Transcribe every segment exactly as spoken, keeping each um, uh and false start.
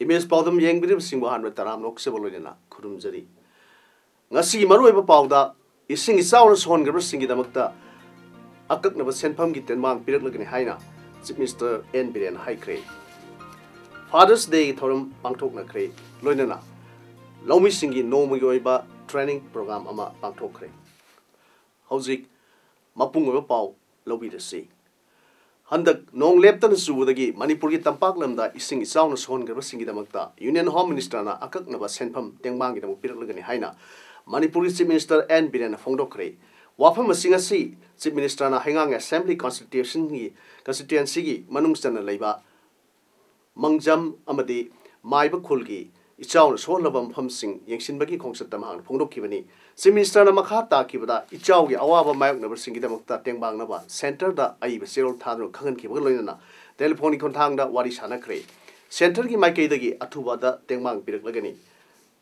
Image ꯄꯥꯎꯗꯝ ꯌꯦꯡꯕꯤꯔꯤꯕꯁꯤꯡꯕꯨ ꯑꯍꯥꯟꯕ ꯇꯔꯥꯝꯅ ꯑꯣꯛꯆꯕ ꯂꯣꯏꯅꯅ ꯈꯨꯔꯨꯝꯖꯔꯤ꯫ ꯉꯁꯤꯒꯤ ꯃꯔꯨꯑꯣꯏꯕ ꯄꯥꯎꯗ, ꯏꯁꯤꯡ ꯏꯆꯥꯎꯅ ꯁꯣꯛꯍꯟꯈ꯭ꯔꯕꯁꯤꯡꯒꯤꯗꯃꯛꯇ ꯑꯀꯛꯅꯕ ꯁꯦꯟꯐꯝꯒꯤ ꯇꯦꯡꯕꯥꯡ ꯄꯤꯔꯛꯂꯒꯅꯤ ꯍꯥꯏꯅ Chief Minister ꯑꯦꯟ ꯕꯤꯔꯦꯟ ꯍꯥꯏꯈ꯭ꯔꯦ꯫ Father's Dayꯒꯤ ꯊꯧꯔꯝ ꯄꯥꯡꯊꯣꯛꯅꯈ꯭ꯔꯦ, ꯂꯣꯏꯅꯅ ꯂꯧꯃꯤꯁꯤꯡꯒꯤ ꯅꯣꯡꯃꯒꯤ ꯑꯣꯏꯕ training program ꯑꯃ ꯄꯥꯡꯊꯣꯛꯈ꯭ꯔꯦ꯫ ꯍꯧꯖꯤꯛ ꯃꯄꯨꯡ ꯑꯣꯏꯕ ꯄꯥꯎ ꯂꯧꯕꯤꯔꯁꯤ꯫ ꯍꯟꯗꯛ ꯅꯣꯡ ꯂꯦꯞꯇꯅ ꯆꯨꯕꯗꯒꯤ ꯃꯅꯤꯄꯨꯔꯒꯤ ꯇꯝꯄꯥꯛ ꯂꯝꯗ ꯏꯁꯤꯡ ꯏꯆꯥꯎꯅ ꯁꯣꯛꯍꯟꯈ꯭ꯔꯕꯁꯤꯡꯒꯤꯗꯃꯛꯇ Union Home Ministerꯅ ꯑꯀꯛꯅꯕ ꯁꯦꯟꯐꯝ ꯇꯦꯡꯕꯥꯡꯒꯤꯗꯃꯛ ꯄꯤꯔꯛꯂꯒꯅꯤ ꯍꯥꯏꯅ ꯃꯅꯤꯄꯨꯔꯒꯤ Chief Minister ꯑꯦꯟ ꯕꯤꯔꯦꯟꯅ ꯐꯣꯡꯗꯣꯛꯈ꯭ꯔꯦ꯫ ꯋꯥꯐꯝ ꯑꯁꯤꯡ ꯑꯁꯤ Chief Ministerꯅ ꯍꯩꯉꯥꯡ Assembly Constitutionꯒꯤ, Constituencyꯒꯤ ꯃꯅꯨꯡ ꯆꯟꯅ ꯂꯩꯕ ꯃꯪꯖꯝ ꯑꯃꯗꯤ ꯃꯥꯏꯕ ꯈꯨꯜꯒꯤ ꯏꯆꯥꯎꯅ ꯁꯣꯛꯍꯜꯂꯕ ꯃꯐꯝꯁꯤꯡ ꯌꯦꯡꯁꯤꯟꯕꯒꯤ ꯈꯣꯡꯆꯠꯇ ꯃꯍꯥꯛꯅ ꯐꯣꯡꯗꯣꯛꯈꯤꯕꯅꯤ꯫ Chief Ministerꯅ ꯃꯈꯥ ꯇꯥꯈꯤꯕꯗ, ꯏꯆꯥꯎꯒꯤ ꯑꯋꯥꯕ ꯃꯥꯌꯣꯛꯅꯕꯁꯤꯡꯒꯤꯗꯃꯛꯇ ꯇꯦꯡꯕꯥꯡꯅꯕ centreꯗ ꯑꯏꯕ ꯆꯦꯔꯣꯜ ꯊꯥꯗꯨꯅ ꯈꯪꯍꯟꯈꯤꯕꯒ ꯂꯣꯏꯅꯅ telephoneꯒꯤ ꯈꯣꯡꯊꯥꯡꯗ ꯋꯥꯔꯤ ꯁꯥꯅꯈ꯭ꯔꯦ꯫ Centreꯒꯤ ꯃꯥꯏꯀꯩꯗꯒꯤ ꯑꯊꯨꯕꯗ ꯇꯦꯡꯕꯥꯡ ꯄꯤꯔꯛꯂꯒꯅꯤ꯫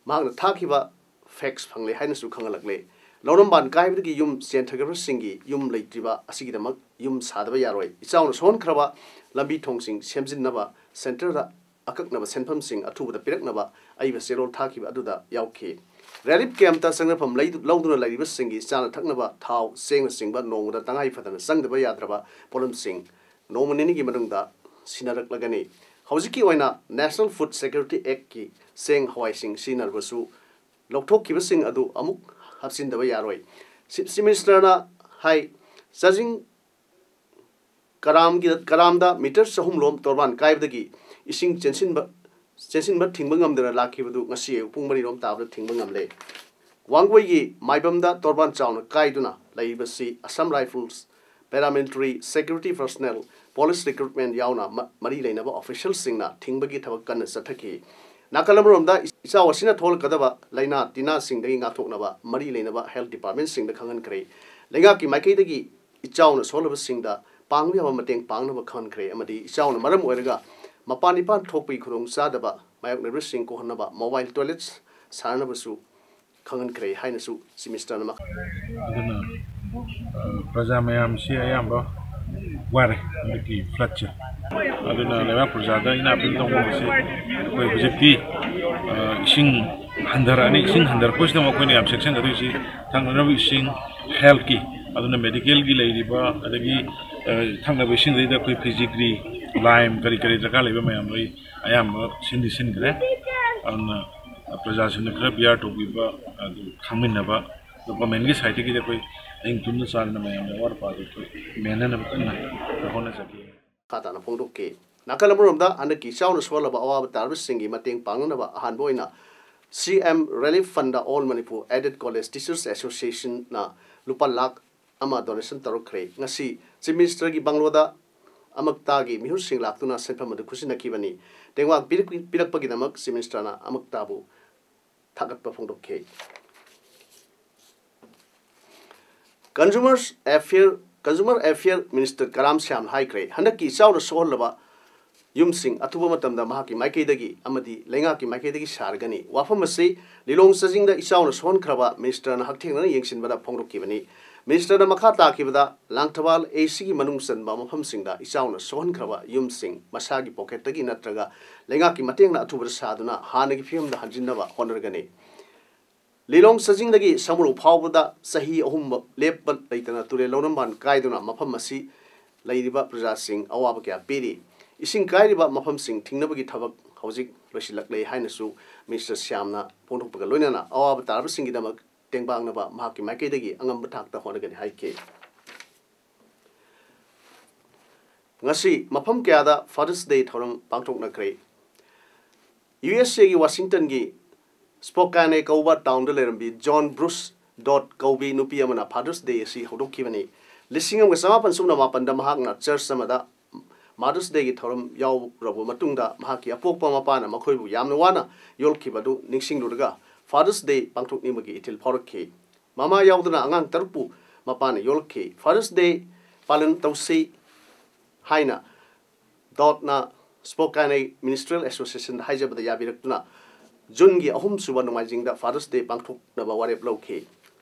ꯃꯍꯥꯛꯅ ꯊꯥꯈꯤꯕ fax ꯐꯪꯂꯦ ꯍꯥꯏꯅꯁꯨ ꯈꯪꯍꯜꯂꯛꯂꯦ꯫ ꯂꯧꯔꯝꯕꯥꯟ ꯀꯥꯏꯕꯗꯒꯤ ꯌꯨꯝ ꯆꯦꯟꯊꯈ꯭ꯔꯕꯁꯤꯡꯒꯤ ꯌꯨꯝ ꯂꯩꯇ꯭ꯔꯤꯕ ꯑꯁꯤꯒꯤꯗꯃꯛ ꯌꯨꯝ ꯁꯥꯗꯕ ꯌꯥꯔꯣꯏ꯫ ꯏꯆꯥꯎꯅ ꯁꯣꯛꯍꯟꯈ꯭ꯔꯕ ꯂꯝꯕꯤ ꯊꯣꯡꯁꯤꯡ ꯁꯦꯝꯖꯤꯟꯅꯕ centreꯗ ꯑꯀꯛꯅꯕ ꯁꯦꯟꯐꯝꯁꯤꯡ ꯑꯊꯨꯕꯗ ꯄꯤꯔꯛꯅꯕ ꯑꯏꯕ ꯆꯦꯔꯣꯜ ꯊꯥꯈꯤꯕ ꯑꯗꯨꯗ ꯌꯥꯎꯈꯤ꯫ Relief campꯇ ꯆꯪꯅꯐꯝ ꯂꯩ-, ꯂꯧꯗꯨꯅ ꯂꯩꯔꯤꯕꯁꯤꯡꯒꯤ ꯆꯥꯅ ꯊꯛꯅꯕ ꯊꯥꯎ, ꯆꯦꯡꯅꯆꯤꯡꯕ ꯅꯣꯡꯃꯗ ꯇꯉꯥꯏ ꯐꯗꯅ ꯆꯪꯗꯕ ꯌꯥꯗ꯭ꯔꯕ ꯄꯣꯠꯂꯝꯁꯤꯡ ꯅꯣꯡꯃ ꯅꯤꯅꯤꯒꯤ ꯃꯅꯨꯡꯗ ꯁꯤꯟꯅꯔꯛꯂꯒꯅꯤ꯫ ꯍꯧꯖꯤꯛꯀꯤ ꯑꯣꯏꯅ National Food Security Actꯀꯤ ꯆꯦꯡ ꯍꯋꯥꯏꯁꯤꯡ ꯁꯤꯖꯤꯟꯅꯔꯕꯁꯨ ꯂꯧꯊꯣꯛꯈꯤꯕꯁꯤꯡ ꯑꯗꯨ ꯑꯃꯨꯛ ꯍꯥꯞꯆꯤꯟꯗꯕ ꯌꯥꯔꯣꯏ꯫ Chief, Chief Ministerꯅ ꯍꯥꯏ, ꯆꯥꯖꯤꯡ ꯀꯔꯥꯝꯒꯤ, ꯀꯔꯥꯝꯗ meter ꯆꯍꯨꯝ ꯂꯣꯝ ꯇꯣꯔꯕꯥꯟ ꯀꯥꯏꯕꯗꯒꯤ ꯏꯁꯤꯡ ꯆꯦꯟꯁꯤꯟꯕ, ꯆꯦꯟꯁꯤꯟꯕ ꯊꯤꯡꯕ ꯉꯝꯗꯅ ꯂꯥꯛꯈꯤꯕꯗꯨ ꯉꯁꯤ ꯑꯌꯨꯛ ꯄꯨꯡ ꯃꯔꯤ ꯂꯣꯝ ꯇꯥꯕꯗ ꯊꯤꯡꯕ ꯉꯝꯂꯦ꯫ ꯋꯥꯡꯒꯣꯏꯒꯤ ꯃꯥꯏꯕꯝꯗ ꯇꯣꯔꯕꯥꯟ ꯆꯥꯎꯅ ꯀꯥꯏꯗꯨꯅ ꯂꯩꯔꯤꯕꯁꯤ Assam Rifles, paramilitary security personnel, police recruitment ꯌꯥꯎꯅ ꯃ-, ꯃꯔꯤ ꯂꯩꯅꯕ officialꯁꯤꯡꯅ ꯊꯤꯡꯕꯒꯤ ꯊꯕꯛ ꯀꯟꯅ ꯆꯠꯊꯈꯤ꯫ ꯅꯥꯀꯜ ꯑꯃꯔꯣꯝꯗ, ꯏꯆꯥꯎ ꯑꯁꯤꯅ ꯊꯣꯛꯂꯛꯀꯗꯕ ꯂꯥꯏꯅꯥ ꯇꯤꯟꯅꯥꯁꯤꯡꯗꯒꯤ ꯉꯥꯛꯊꯣꯛꯅꯕ ꯃꯔꯤ ꯂꯩꯅꯕ health departmentꯁꯤꯡꯗ ꯈꯪꯍꯟꯈ꯭ꯔꯦ꯫ ꯂꯩꯉꯥꯛꯀꯤ ꯃꯥꯏꯀꯩꯗꯒꯤ ꯏꯆꯥꯎꯅ ꯁꯣꯛꯍꯜꯂꯕꯁꯤꯡꯗ ꯄꯥꯡꯕ ꯌꯥꯕ ꯃꯇꯦꯡ ꯄꯥꯡꯅꯕ ꯈꯪꯍꯟꯈ꯭ꯔꯦ ꯑꯃꯗꯤ ꯏꯆꯥꯎꯅ ꯃꯔꯝ ꯑꯣꯏꯔꯒ ꯃꯄꯥꯟ ꯏꯄꯥꯟ ꯊꯣꯛꯄꯒꯤ ꯈꯨꯗꯣꯡꯆꯥꯗꯕ ꯃꯥꯌꯣꯛꯅꯔꯤꯕꯁꯤꯡ ꯀꯣꯛꯍꯟꯅꯕ mobile toilets ꯁꯥꯅꯅꯕꯁꯨ ꯈꯪꯍꯟꯈ꯭ꯔꯦ ꯍꯥꯏꯅꯁꯨ Chief Ministerꯅ ꯃꯈꯥ ꯑꯗꯨꯅ, ꯑ, ꯄ꯭ꯔꯖꯥ ꯃꯌꯥꯝꯁꯤ ꯑꯌꯥꯝꯕ ꯋꯥꯔꯦ ꯍꯟꯗꯛꯀꯤ floodꯁꯦ꯫ ꯑꯗꯨꯅ ꯂꯩꯕꯥꯛ ꯄ꯭ꯔꯖꯥꯗ ꯑꯩꯅ appeal ꯇꯧꯅꯤꯡꯕꯁꯤ, ꯑꯩꯈꯣꯏ ꯍꯧꯖꯤꯛꯇꯤ, ꯑ, ꯏꯁꯤꯡ ꯍꯟꯊꯔꯛꯑꯅꯤ꯫ ꯏꯁꯤꯡ ꯍꯟꯊꯔꯛꯄꯁꯤꯗ ꯑꯩꯈꯣꯏꯅ ꯌꯥꯝ ꯆꯦꯛꯁꯤꯟꯒꯗꯣꯏꯁꯤ ꯊꯛꯅꯅꯕ ꯏꯁꯤꯡ, healthꯀꯤ, ꯑꯗꯨꯅ medicalꯒꯤ ꯂꯩꯔꯤꯕ, ꯑꯗꯒꯤ, ꯑ, ꯊꯛꯅꯕ ꯏꯁꯤꯡꯗꯩꯗ ꯑꯩꯈꯣꯏ ꯐꯤꯖꯤꯒ꯭ꯔꯤ, lime, ꯀꯔꯤ ꯀꯔꯤ ꯗꯔꯀꯥꯔ ꯂꯩꯕ ꯃꯌꯥꯝ ꯂꯣꯏ ꯑꯌꯥꯝꯕ ꯁꯤꯟꯗꯤ ꯁꯤꯟꯈ꯭ꯔꯦ꯫ ꯑꯗꯨꯅ ꯄ꯭ꯔꯖꯥꯁꯤꯡꯅ ꯈꯔ bear ꯇꯧꯕꯤꯕ, ꯑꯗꯨ ꯈꯪꯃꯤꯟꯅꯕ, governmentꯀꯤ sideꯇꯒꯤꯗꯤ ꯑꯩꯈꯣꯏ ꯑꯍꯤꯡ ꯇꯨꯝꯅ ꯆꯥꯗꯅ ꯃꯌꯥꯝꯒꯤ ꯑꯋꯥꯠ ꯑꯄꯥꯗꯨ ꯑꯩꯈꯣꯏ ꯃꯦꯟꯅꯅꯕ ꯀꯟꯅ ꯍꯣꯠꯅꯖꯒꯦ꯫ ꯃꯈꯥ ꯇꯥꯅ ꯐꯣꯡꯗꯣꯛꯈꯤ꯫ ꯅꯥꯀꯜ ꯑꯃꯔꯣꯝꯗ, ꯍꯟꯗꯛꯀꯤ ꯏꯆꯥꯎꯅ ꯁꯣꯛꯍꯜꯂꯕ ꯑꯋꯥꯕ ꯇꯥꯔꯕꯁꯤꯡꯒꯤ ꯃꯇꯦꯡ ꯄꯥꯡꯅꯅꯕ ꯑꯍꯥꯟꯕ ꯑꯣꯏꯅ C M Relief Fundꯇ All Manipur Aided College Teachers Associationꯅ ꯂꯨꯄꯥ ꯂꯥꯈ ꯑꯃ donation ꯇꯧꯔꯛꯈ꯭ꯔꯦ꯫ ꯉꯁꯤ Chief Ministerꯒꯤ ꯕꯪꯒ꯭ꯂꯣꯗ ꯑꯃꯛꯇꯥꯒꯤ ꯃꯤꯍꯨꯠꯁꯤꯡ ꯂꯥꯛꯇꯨꯅ ꯁꯦꯟꯐꯝ ꯑꯗꯨ ꯈꯨꯠꯁꯤꯟꯅꯈꯤꯕꯅꯤ꯫ ꯇꯦꯡꯕꯥꯡ ꯄꯤꯔꯛ-, ꯄꯤꯔꯛꯄꯒꯤꯗꯃꯛ Chief Ministerꯅ ꯑꯃꯛꯇꯥꯕꯨ ꯊꯥꯒꯠꯄ ꯐꯣꯡꯗꯣꯛꯈꯤ꯫ Consumers Affair, Consumer Affair Minister ꯀꯔꯥꯝ ꯁ꯭ꯌꯥꯝꯅ ꯍꯥꯏꯈ꯭ꯔꯦ, ꯍꯟꯗꯛꯀꯤ ꯏꯆꯥꯎꯅ ꯁꯣꯛꯍꯜꯂꯕ ꯌꯨꯝꯁꯤꯡ ꯑꯊꯨꯕ ꯃꯇꯝꯗ ꯃꯍꯥꯛꯀꯤ ꯃꯥꯏꯀꯩꯗꯒꯤ ꯑꯃꯗꯤ ꯂꯩꯉꯥꯛꯀꯤ ꯃꯥꯏꯀꯩꯗꯒꯤ ꯁꯥꯔꯒꯅꯤ꯫ ꯋꯥꯐꯝ ꯑꯁꯤ ꯂꯤꯂꯣꯡ ꯆꯥꯖꯤꯡꯗ ꯏꯆꯥꯎꯅ ꯁꯣꯛꯍꯟꯈ꯭ꯔꯕ Ministerꯅ ꯍꯛꯊꯦꯡꯅꯅ ꯌꯦꯡꯁꯤꯟꯕꯗ ꯐꯣꯡꯗꯣꯛꯈꯤꯕꯅꯤ꯫ Ministerꯅ ꯃꯈꯥ ꯇꯥꯈꯤꯕꯗ, ꯂꯥꯡꯊꯕꯥꯜ ACꯒꯤ ꯃꯅꯨꯡ ꯆꯟꯕ ꯃꯐꯝꯁꯤꯡꯗ ꯏꯆꯥꯎꯅ ꯁꯣꯛꯍꯟꯈ꯭ꯔꯕ ꯌꯨꯝꯁꯤꯡ ꯃꯁꯥꯒꯤ pocketꯇꯒꯤ ꯅꯠꯇ꯭ꯔꯒ ꯂꯩꯉꯥꯛꯀꯤ ꯃꯇꯦꯡꯅ ꯑꯊꯨꯕꯗ ꯁꯥꯗꯨꯅ ꯍꯥꯟꯅꯒꯤ ꯐꯤꯕꯝꯗ ꯍꯟꯖꯤꯟꯅꯕ ꯍꯣꯠꯅꯔꯒꯅꯤ꯫ ꯂꯤꯂꯣꯡ ꯆꯥꯖꯤꯡꯗꯒꯤ ꯁꯃꯨꯔꯧ ꯐꯥꯎꯕꯗ ꯆꯍꯤ ꯑꯍꯨꯝ ꯂꯦꯞꯄ ꯂꯩꯇꯅ ꯇꯨꯔꯦꯜ ꯂꯧꯔꯝꯕꯥꯟ ꯀꯥꯏꯗꯨꯅ ꯃꯐꯝ ꯑꯁꯤ ꯂꯩꯔꯤꯕ ꯄ꯭ꯔꯖꯥꯁꯤꯡ ꯑꯋꯥꯕ ꯀꯌꯥ ꯄꯤꯔꯤ꯫ ꯏꯁꯤꯡ ꯀꯥꯏꯔꯤꯕ ꯃꯐꯝꯁꯤꯡ ꯊꯤꯡꯅꯕꯒꯤ ꯊꯕꯛ ꯍꯧꯖꯤꯛ ꯂꯣꯏꯁꯤꯜꯂꯛꯂꯦ ꯍꯥꯏꯅꯁꯨ Minister ꯁ꯭ꯌꯥꯝꯅ ꯐꯣꯡꯗꯣꯛꯄꯒ ꯂꯣꯏꯅꯅ ꯑꯋꯥꯕ ꯇꯥꯔꯕꯁꯤꯡꯒꯤꯗꯃꯛ ꯇꯦꯡꯕꯥꯡꯅꯕ ꯃꯍꯥꯛꯀꯤ ꯃꯥꯏꯀꯩꯗꯒꯤ ꯑꯉꯝꯕ ꯊꯥꯛꯇ ꯍꯣꯠꯅꯒꯅꯤ ꯍꯥꯏꯈꯤ꯫ ꯉꯁꯤ ꯃꯐꯝ ꯀꯌꯥꯗ Father's Day ꯊꯧꯔꯝ ꯄꯥꯡꯊꯣꯛꯅꯈ꯭ꯔꯦ꯫ USAꯒꯤ Washingtonꯒꯤ Spokane ꯀꯧꯕ townꯗ ꯂꯩꯔꯝꯕꯤ John Bruce Dodd ꯀꯧꯕꯤ ꯅꯨꯄꯤ ꯑꯃꯅ Father's Day ꯑꯁꯤ ꯍꯧꯗꯣꯛꯈꯤꯕꯅꯤ꯫ ꯂꯤꯁꯤꯡ ꯑꯃꯒ ꯆꯃꯥꯄꯟ ꯁꯨꯞꯅ ꯃꯥꯄꯟꯗ ꯃꯍꯥꯛꯅ church ꯑꯃꯗ Mother's Dayꯒꯤ ꯊꯧꯔꯝ ꯌꯥꯎꯔꯕ ꯃꯇꯨꯡꯗ ꯃꯍꯥꯛꯀꯤ ꯑꯄꯣꯛꯄ ꯃꯄꯥꯅ ꯃꯈꯣꯏꯕꯨ ꯌꯥꯝꯅ ꯋꯥꯅ ꯌꯣꯛꯈꯤꯕ ꯑꯗꯨ ꯅꯤꯡꯁꯤꯡꯂꯨꯔꯒ Father's Day ꯄꯥꯡꯊꯣꯛꯅꯤꯡꯕꯒꯤ ꯏꯊꯤꯜ ꯐꯥꯎꯔꯛꯈꯤ꯫ ꯃꯃꯥ ꯌꯥꯎꯗꯅ ꯑꯉꯥꯡ ꯇꯔꯨꯛꯄꯨ ꯃꯄꯥꯅ ꯌꯣꯛꯂꯛꯈꯤ꯫ Father's Day ꯄꯥꯂꯟ ꯇꯧꯁꯤ ꯍꯥꯏꯅ ꯗꯣꯠꯅ Spokane Ministerial Associationꯗ ꯍꯥꯏꯖꯕꯗ ꯌꯥꯕꯤꯔꯛꯇꯨꯅ ꯖꯨꯟꯒꯤ ꯑꯍꯨꯝꯁꯨꯕ ꯅꯣꯡꯃꯥꯏꯖꯤꯡꯗ Father's Day ꯄꯥꯡꯊꯣꯛꯅꯕ ꯋꯥꯔꯦꯞ ꯂꯧꯈꯤ꯫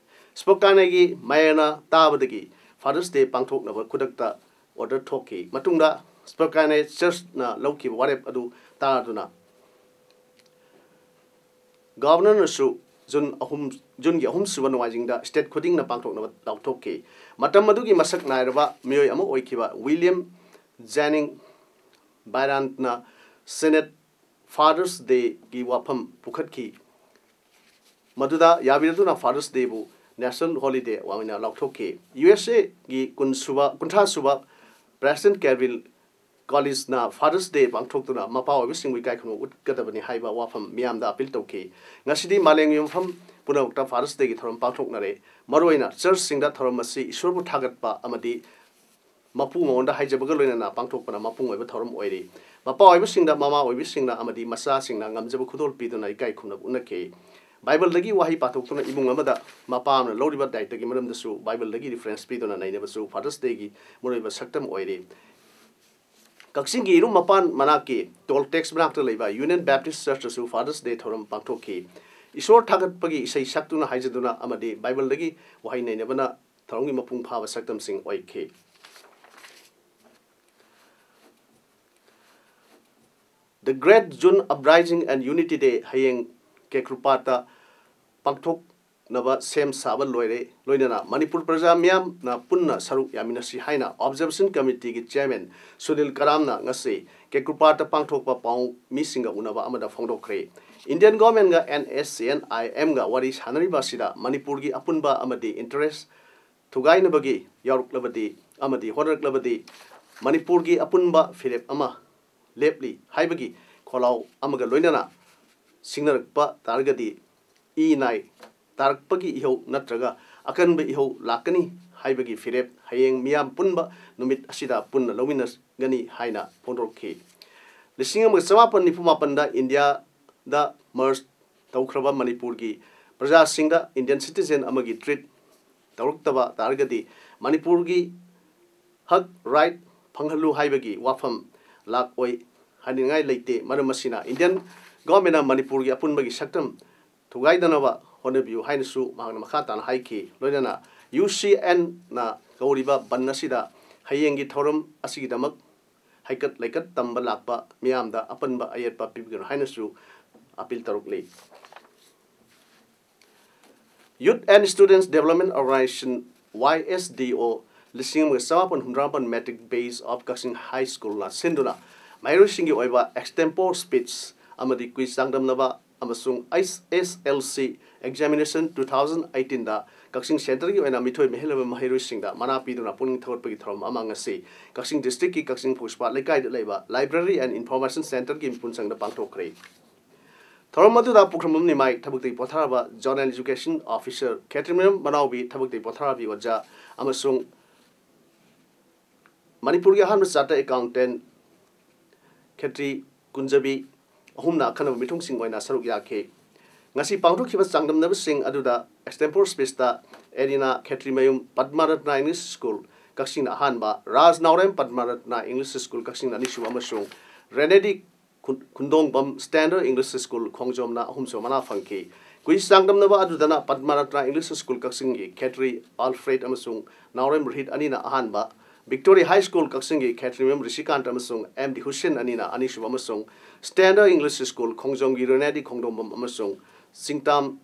Spokaneꯒꯤ ꯃꯦꯌꯔꯅ ꯇꯥꯕꯗꯒꯤ Father's Day ꯄꯥꯡꯊꯣꯛꯅꯕ ꯈꯨꯗꯛꯇ order ꯊꯣꯛꯈꯤ꯫ ꯃꯇꯨꯡꯗ Spokane Churchꯅ ꯂꯧꯈꯤꯕ ꯋꯥꯔꯦꯞ ꯑꯗꯨ ꯇꯥꯗꯨꯅ Governorꯅꯁꯨ ꯖꯨꯟ ꯑꯍꯨꯝ, ꯖꯨꯟꯒꯤ ꯑꯍꯨꯝꯁꯨꯕ ꯅꯣꯡꯃꯥꯏꯖꯤꯡꯗ state ꯈꯨꯗꯤꯡꯅ ꯄꯥꯡꯊꯣꯛꯅꯕ ꯂꯥꯎꯊꯣꯛꯈꯤ꯫ ꯃꯇꯝ ꯑꯗꯨꯒꯤ ꯃꯁꯛ ꯅꯥꯏꯔꯕ ꯃꯤꯑꯣꯏ ꯑꯃ ꯑꯣꯏꯈꯤꯕ William Jennings Bryanꯅ Senate Father's Dayꯒꯤ ꯋꯥꯐꯝ ꯄꯨꯈꯠꯈꯤ꯫ ꯃꯗꯨꯗ ꯌꯥꯕꯤꯔꯗꯨꯅ Father's Dayꯕꯨ national holiday ꯑꯣꯏꯅ ꯂꯥꯎꯊꯣꯛꯈꯤ꯫ USAꯒꯤ ꯀꯨꯟ ꯁꯨꯕ, ꯀꯨꯟꯊ꯭ꯔꯥ ꯁꯨꯕ President Calvin Coolidgeꯅ Father's Day ꯄꯥꯡꯊꯣꯛꯇꯨꯅ ꯃꯄꯥ ꯑꯣꯏꯕꯁꯤꯡꯕꯨ ꯏꯀꯥꯏ ꯈꯨꯝꯅꯕ ꯎꯠꯀꯗꯕꯅꯤ ꯍꯥꯏꯕ ꯋꯥꯐꯝ ꯃꯤꯌꯥꯝꯗ appeal ꯇꯧꯈꯤ꯫ ꯉꯁꯤꯗꯤ ꯃꯥꯂꯦꯝꯒꯤ ꯃꯐꯝ ꯄꯨꯝꯅꯃꯛꯇ Father's Dayꯒꯤ ꯊꯧꯔꯝ ꯄꯥꯡꯊꯣꯛꯅꯔꯦ꯫ ꯃꯔꯨꯑꯣꯏꯅ churchꯁꯤꯡꯗ ꯊꯧꯔꯝ ꯑꯁꯤ ꯏꯁꯣꯔꯕꯨ ꯊꯥꯒꯠꯄ ꯑꯃꯗꯤ ꯃꯄꯨ ꯃꯉꯣꯟꯗ ꯍꯥꯏꯖꯕꯒ ꯂꯣꯏꯅꯅ ꯄꯥꯡꯊꯣꯛꯄꯅ ꯃꯄꯨꯡ ꯑꯣꯏꯕ ꯊꯧꯔꯝ ꯑꯣꯏꯔꯤ꯫ ꯃꯄꯥ ꯑꯣꯏꯕꯁꯤꯡꯗ, ꯃꯃꯥ ꯑꯣꯏꯕꯁꯤꯡꯅ ꯑꯃꯗꯤ ꯃꯆꯥꯁꯤꯡꯅ ꯉꯝꯖꯕ ꯈꯨꯗꯣꯜ ꯄꯤꯗꯨꯅ ꯏꯀꯥꯏ ꯈꯨꯝꯅꯕ ꯎꯠꯅꯈꯤ꯫ Bibleꯗꯒꯤ ꯋꯥꯍꯩ ꯄꯥꯊꯣꯛꯇꯨꯅ ꯏꯃꯨꯡ ꯑꯃꯗ ꯃꯄꯥ ꯑꯃꯅ ꯂꯧꯔꯤꯕ ꯗꯥꯏꯇꯒꯤ ꯃꯔꯝꯗꯁꯨ Bibleꯗꯒꯤ reference ꯄꯤꯗꯨꯅ ꯅꯩꯅꯕꯁꯨ Father's Dayꯒꯤ ꯃꯔꯨꯑꯣꯏꯕ ꯁꯛꯇꯝ ꯑꯣꯏꯔꯤ꯫ ꯀꯛꯆꯤꯡꯒꯤ ꯏꯔꯨꯝ ꯃꯄꯥꯟ ꯃꯅꯥꯛꯀꯤ toll tax ꯃꯅꯥꯛꯇ ꯂꯩꯕ Union Baptist Churchꯇꯁꯨ Father's Day ꯊꯧꯔꯝ ꯄꯥꯡꯊꯣꯛꯈꯤ꯫ ꯏꯁꯣꯔ ꯊꯥꯒꯠꯄꯒꯤ ꯏꯁꯩ ꯁꯛꯇꯨꯅ ꯍꯥꯏꯖꯗꯨꯅ ꯑꯃꯗꯤ Bibleꯗꯒꯤ ꯋꯥꯍꯩ ꯅꯩꯅꯕꯅ ꯊꯧꯔꯝꯒꯤ ꯃꯄꯨꯡ ꯐꯥꯕ ꯁꯛꯇꯝꯁꯤꯡ ꯑꯣꯏꯈꯤ꯫ The Great June Uprising and Unity Day ꯍꯌꯦꯡ ꯀꯦꯀ꯭ꯔꯨꯄꯥꯠꯇ ꯄꯥꯡꯊꯣꯛꯅꯕ ꯁꯦꯝ ꯁꯥꯕ ꯂꯣꯏꯔꯦ꯫ ꯂꯣꯏꯅꯅ ꯃꯅꯤꯄꯨꯔ ꯄ꯭ꯔꯖꯥ ꯃꯤꯌꯥꯝꯅ ꯄꯨꯟꯅ ꯁꯔꯨꯛ ꯌꯥꯃꯤꯟꯅꯁꯤ ꯍꯥꯏꯅ Observation Committeeꯒꯤ Chairman ꯁꯨꯅꯤꯜ ꯀꯔꯥꯝꯅ ꯉꯁꯤ ꯀꯦꯀ꯭ꯔꯨꯄꯥꯠꯇ ꯄꯥꯡꯊꯣꯛꯄ ꯄꯥꯎꯃꯤꯁꯤꯡꯒ ꯎꯅꯕ ꯑꯃꯗ ꯐꯣꯡꯗꯣꯛꯈ꯭ꯔꯦ꯫ Indian Governmentꯒ NSCN-IMꯒ ꯋꯥꯔꯤ ꯁꯥꯅꯔꯤꯕ ꯑꯁꯤꯗ ꯃꯅꯤꯄꯨꯔꯒꯤ ꯑꯄꯨꯟꯕ ꯑꯃꯗꯤ interest ꯊꯨꯒꯥꯏꯅꯕꯒꯤ ꯌꯥꯎꯔꯛꯂꯕꯗꯤ ꯑꯃꯗꯤ ꯍꯣꯠꯅꯔꯛꯂꯕꯗꯤ ꯃꯅꯤꯄꯨꯔꯒꯤ ꯑꯄꯨꯟꯕ ꯐꯤꯔꯦꯞ ꯑꯃ ꯂꯦꯞꯂꯤ ꯍꯥꯏꯕꯒꯤ ꯈꯣꯜꯂꯥꯎ ꯑꯃꯒ ꯂꯣꯏꯅꯅ ꯁꯤꯡꯅꯔꯛꯄ ꯇꯥꯔꯒꯗꯤ ꯏ ꯅꯥꯏ ꯇꯥꯔꯛꯄꯒꯤ ꯏꯍꯧ ꯅꯠꯇ꯭ꯔꯒ ꯑꯀꯟꯕ ꯏꯍꯧ ꯂꯥꯛꯀꯅꯤ ꯍꯥꯏꯕꯒꯤ ꯐꯤꯔꯦꯞ ꯍꯌꯦꯡ ꯃꯤꯌꯥꯝ ꯄꯨꯟꯕ ꯅꯨꯃꯤꯠ ꯑꯁꯤꯗ ꯄꯨꯟꯅ ꯂꯧꯃꯤꯟꯅꯒꯅꯤ ꯍꯥꯏꯅ ꯐꯣꯡꯗꯣꯔꯛꯈꯤ꯫ ꯂꯤꯁꯤꯡ ꯑꯃꯒ ꯆꯃꯥꯄꯟ ꯅꯤꯐꯨ ꯃꯥꯄꯟꯗ ꯏꯟꯗꯤꯌꯥꯗ merge ꯇꯧꯈ꯭ꯔꯕ ꯃꯅꯤꯄꯨꯔꯒꯤ ꯄ꯭ꯔꯖꯥꯁꯤꯡꯗ Indian citizen ꯑꯃꯒꯤ treat ꯇꯧꯔꯛꯇꯕ ꯇꯥꯔꯒꯗꯤ ꯃꯅꯤꯄꯨꯔꯒꯤ ꯍꯛ, right, ꯐꯪꯍꯜꯂꯨ ꯍꯥꯏꯕꯒꯤ ꯋꯥꯐꯝ ꯂꯥꯛꯑꯣꯏ ꯍꯥꯏꯅꯤꯡꯉꯥꯏ ꯂꯩꯇꯦ꯫ ꯃꯔꯝ ꯑꯁꯤꯅ Indian governmentꯅ ꯃꯅꯤꯄꯨꯔꯒꯤ ꯑꯄꯨꯟꯕꯒꯤ ꯁꯛꯇꯝ ꯊꯨꯒꯥꯏꯗꯅꯕ ꯍꯣꯠꯅꯕꯤꯌꯨ ꯍꯥꯏꯅꯁꯨ ꯃꯍꯥꯛꯅ ꯃꯈꯥ ꯇꯥꯅ ꯍꯥꯏꯈꯤ꯫ ꯂꯣꯏꯅꯅ U C Nꯅ ꯀꯧꯔꯤꯕ ꯕꯟ ꯑꯁꯤꯗ ꯍꯌꯦꯡꯒꯤ ꯊꯧꯔꯝ ꯑꯁꯤꯒꯤꯗꯃꯛ ꯍꯩꯀꯠ ꯂꯩꯀꯠ ꯇꯝꯕ ꯂꯥꯛꯄ ꯃꯤꯌꯥꯝꯗ ꯑꯄꯟꯕ ꯑꯌꯦꯠꯄ ꯄꯤꯕꯤꯒꯅꯨ ꯍꯥꯏꯅꯁꯨ appeal ꯇꯧꯔꯛꯂꯤ꯫ Youth and Students Development Organization, Y S D O, ꯂꯤꯁꯤꯡ ꯑꯃꯒ ꯆꯃꯥꯄꯟ ꯍꯨꯝꯗ꯭ꯔꯥ ꯃꯥꯄꯟ matric batch of Kakching High Schoolꯅ ꯁꯤꯟꯗꯨꯅ ꯃꯍꯩꯔꯣꯏꯁꯤꯡꯒꯤ ꯑꯣꯏꯕ extempore speech ꯑꯃꯗꯤ quiz ꯆꯥꯡꯗꯝꯅꯕ ꯑꯃꯁꯨꯡ H S L C examination two thousand eighteenꯗ ꯀꯛꯆꯤꯡ centreꯒꯤ ꯑꯣꯏꯅ ꯃꯤꯊꯣꯏ ꯃꯤꯍꯦꯜꯂꯕ ꯃꯍꯩꯔꯣꯏꯁꯤꯡꯗ ꯃꯅꯥ ꯄꯤꯗꯨꯅ ꯄꯨꯛꯅꯤꯡ ꯊꯧꯒꯠꯄꯒꯤ ꯊꯧꯔꯝ ꯑꯃ ꯉꯁꯤ ꯀꯛꯆꯤꯡ districtꯀꯤ ꯀꯛꯆꯤꯡ ꯐꯧꯁꯄꯥꯠ ꯂꯩꯀꯥꯏꯗ ꯂꯩꯕ Library and Information Centreꯒꯤ ꯃꯤꯄꯨꯟ ꯁꯪꯗ ꯄꯥꯡꯊꯣꯛꯈ꯭ꯔꯦ꯫ ꯊꯧꯔꯝ ꯑꯗꯨꯗ ꯄꯨꯈ꯭ꯔꯝꯕꯝ ꯅꯤꯃꯥꯏ ꯊꯕꯛꯇꯒꯤ ꯄꯣꯊꯥꯔꯕ Zonal Education Officer ꯈꯦꯇ꯭ꯔꯤꯃꯌꯨꯝ ꯃꯅꯥꯎꯕꯤ ꯊꯕꯛꯇꯒꯤ ꯄꯣꯊꯥꯔꯕꯤ ꯑꯣꯖꯥ ꯑꯃꯁꯨꯡ ꯃꯅꯤꯄꯨꯔꯒꯤ ꯑꯍꯥꯟꯕ chartered accountant ꯈꯦꯇ꯭ꯔꯤ ꯀꯨꯟꯖꯕꯤ ꯑꯍꯨꯝꯅ ꯑꯈꯟꯅꯕ ꯃꯤꯊꯨꯡꯁꯤꯡ ꯑꯣꯏꯅ ꯁꯔꯨꯛ ꯌꯥꯈꯤ꯫ ꯉꯁꯤ ꯄꯥꯡꯊꯣꯛꯈꯤꯕ ꯆꯥꯡꯗꯝꯅꯕꯁꯤꯡ ꯑꯗꯨꯗ extempore speechꯇ ꯑꯦꯔꯤꯅꯥ ꯈꯦꯇ꯭ꯔꯤꯃꯌꯨꯝ ꯄꯗꯃꯔꯠꯅ English School ꯀꯛꯆꯤꯡꯅ ꯑꯍꯥꯟꯕ, ꯔꯥꯖ ꯅꯥꯎꯔꯦꯝ ꯄꯗꯃꯔꯠꯅ English School ꯀꯛꯆꯤꯡꯅ ꯑꯅꯤꯁꯨꯕ ꯑꯃꯁꯨꯡ ꯔꯦꯅꯦꯗꯤ ꯈꯨꯟ-, ꯈꯨꯟꯗꯣꯡꯕꯝ Standard English School ꯈꯣꯡꯖꯣꯝꯅ ꯑꯍꯨꯝꯁꯨꯕ ꯃꯅꯥ ꯐꯪꯈꯤ꯫ Quiz ꯆꯥꯡꯗꯝꯅꯕ ꯑꯗꯨꯗꯅ ꯄꯗꯃꯔꯠꯅ English School ꯀꯛꯆꯤꯡꯒꯤ ꯈꯦꯇ꯭ꯔꯤ ꯑꯜꯐ꯭ꯔꯦꯗ ꯑꯃꯁꯨꯡ ꯅꯥꯎꯔꯦꯝ ꯔꯣꯍꯤꯠ ꯑꯅꯤꯅ ꯑꯍꯥꯟꯕ, Victory High School ꯀꯛꯆꯤꯡꯒꯤ ꯈꯦꯇ꯭ꯔꯤꯃꯌꯨꯝ ꯔꯤꯁꯤꯀꯥꯟꯇ ꯑꯃꯁꯨꯡ ꯑꯦꯝ ꯗꯤ ꯍꯨꯁꯦꯟ ꯑꯅꯤꯅ ꯑꯅꯤꯁꯨꯕ ꯑꯃꯁꯨꯡ Standard English School ꯈꯣꯡꯖꯣꯝꯒꯤ ꯔꯦꯅꯦꯗꯤ ꯈꯣꯡꯗꯣꯡꯕꯝ ꯑꯃꯁꯨꯡ ꯆꯤꯡꯇꯥꯝ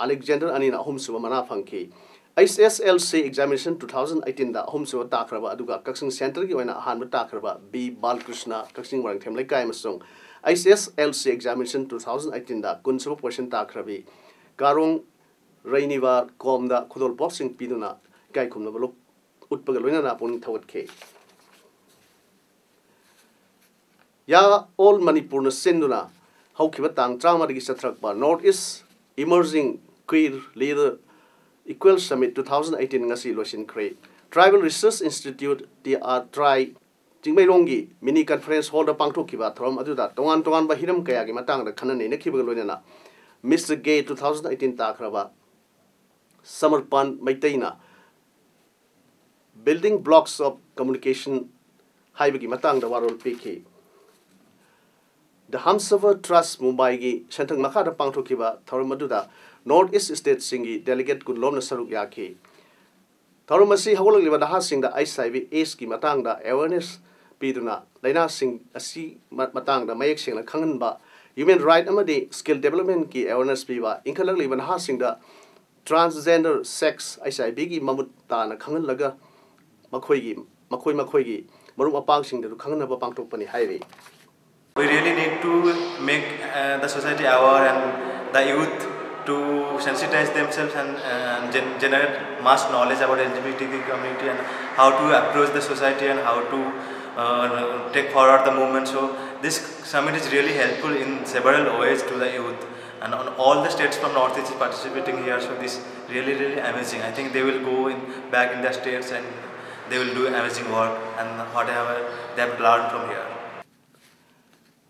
ꯑꯂꯦꯛꯖꯦꯟꯗꯔ ꯑꯅꯤꯅ ꯑꯍꯨꯝꯁꯨꯕ ꯃꯅꯥ ꯐꯪꯈꯤ꯫ H S L C examination two thousand eighteenꯗ ꯑꯍꯨꯝꯁꯨꯕ ꯇꯥꯈ꯭ꯔꯕ ꯑꯗꯨꯒ ꯀꯛꯆꯤꯡ centreꯒꯤ ꯑꯣꯏꯅ ꯑꯍꯥꯟꯕ ꯇꯥꯈ꯭ꯔꯕ ꯕꯤ ꯕꯥꯂꯀ꯭ꯔꯤꯁꯅ ꯀꯛꯆꯤꯡ ꯋꯥꯔꯦꯡꯊꯦꯝ ꯂꯩꯀꯥꯏ ꯑꯃꯁꯨꯡ H S L C examination two thousand eighteenꯗ ꯀꯨꯟꯁꯨꯕ position ꯇꯥꯈ꯭ꯔꯕꯤ ꯀꯥꯔꯣꯡ ꯔꯩꯅꯤꯕꯥ ꯀꯣꯝꯗ ꯈꯨꯗꯣꯜꯄꯣꯠꯁꯤꯡ ꯄꯤꯗꯨꯅ ꯏꯀꯥꯏ ꯈꯨꯝꯅꯕ ꯂꯨꯞ-, ꯎꯠꯄꯒ ꯂꯣꯏꯅꯅ ꯄꯨꯛꯅꯤꯡ ꯊꯧꯒꯠꯈꯤ꯫ ꯌꯥ ꯑꯣꯜ ꯃꯅꯤꯄꯨꯔꯅ ꯁꯤꯟꯗꯨꯅ ꯍꯧꯈꯤꯕ ꯇꯥꯡ ꯇꯔꯥꯃꯔꯤꯗꯒꯤ ꯆꯠꯊꯔꯛꯄ North East Emerging Queer Leader Equal Summit two thousand eighteen ꯉꯁꯤ ꯂꯣꯏꯁꯤꯟꯈ꯭ꯔꯦ꯫ Tribal Research Institute, T R TRI, ꯆꯤꯡꯃꯩꯔꯣꯡꯒꯤ mini conference hall ꯗ ꯄꯥꯡꯊꯣꯛꯈꯤꯕ ꯊꯧꯔꯝ ꯑꯗꯨꯗ ꯇꯣꯉꯥꯟ ꯇꯣꯉꯥꯟꯕ ꯍꯤꯔꯝ ꯀꯌꯥꯒꯤ ꯃꯇꯥꯡꯗ ꯈꯟꯅ ꯅꯩꯅꯈꯤꯕꯒ ꯂꯣꯏꯅꯅ Mister Gay two thousand eighteen ꯇꯥꯈ꯭ꯔꯕ ꯁꯃꯔꯄꯥꯟ ꯃꯩꯇꯩꯅ Building Blocks of Communication ꯍꯥꯏꯕꯒꯤ ꯃꯇꯥꯡꯗ ꯋꯥꯔꯣꯜ ꯄꯤꯈꯤ꯫ The Humsafar Trust ꯃꯨꯝꯕꯥꯏꯒꯤ ꯁꯦꯟꯊꯪ ꯃꯈꯥꯗ ꯄꯥꯡꯊꯣꯛꯈꯤꯕ ꯊꯧꯔꯝ ꯑꯗꯨꯗ North East state ꯁꯤꯡꯒꯤ delegate ꯀꯨꯟꯂꯣꯝꯅ ꯁꯔꯨꯛ ꯌꯥꯈꯤ꯫ ꯊꯧꯔꯝ ꯑꯁꯤ ꯍꯧꯒꯠꯂꯛꯂꯤꯕ ꯅꯍꯥꯁꯤꯡꯗ H I V AIDS ꯀꯤ ꯃꯇꯥꯡꯗ awareness ꯄꯤꯗꯨꯅ ꯂꯥꯏꯅꯥꯁꯤꯡ ꯑꯁꯤ ꯃ-, ꯃꯇꯥꯡꯗ ꯃꯌꯦꯛ ꯁꯦꯡꯅ ꯈꯪꯍꯟꯕ, human right ꯑꯃꯗꯤ skill development ꯀꯤ awareness ꯄꯤꯕ, ꯏꯟꯈꯠꯂꯛꯂꯤꯕ ꯅꯍꯥꯁꯤꯡꯗ transgender sex, H I V ꯒꯤ ꯃꯃꯨꯠ ꯇꯥꯅ ꯈꯪꯍꯜꯂꯒ ꯃꯈꯣꯏꯒꯤ, ꯃꯈꯣꯏ ꯃꯈꯣꯏꯒꯤ ꯃꯔꯨꯞ ꯃꯄꯥꯡꯁꯤꯡꯗꯁꯨ ꯈꯪꯍꯟꯅꯕ ꯄꯥꯡꯊꯣꯛꯄꯅꯤ ꯍꯥꯏꯔꯤ꯫ We really need to make uh, the society aware and the youth to sensitize themselves and uh, gen- generate mass knowledge about L G B T Q community and how to approach the society and how to uh, take forward the movement. So this summit is really helpful in several ways to the youth, and on all the states from Northeast is participating here. So this really, really amazing. I think they will go in back in their states and they will do amazing work and whatever they have learned from here.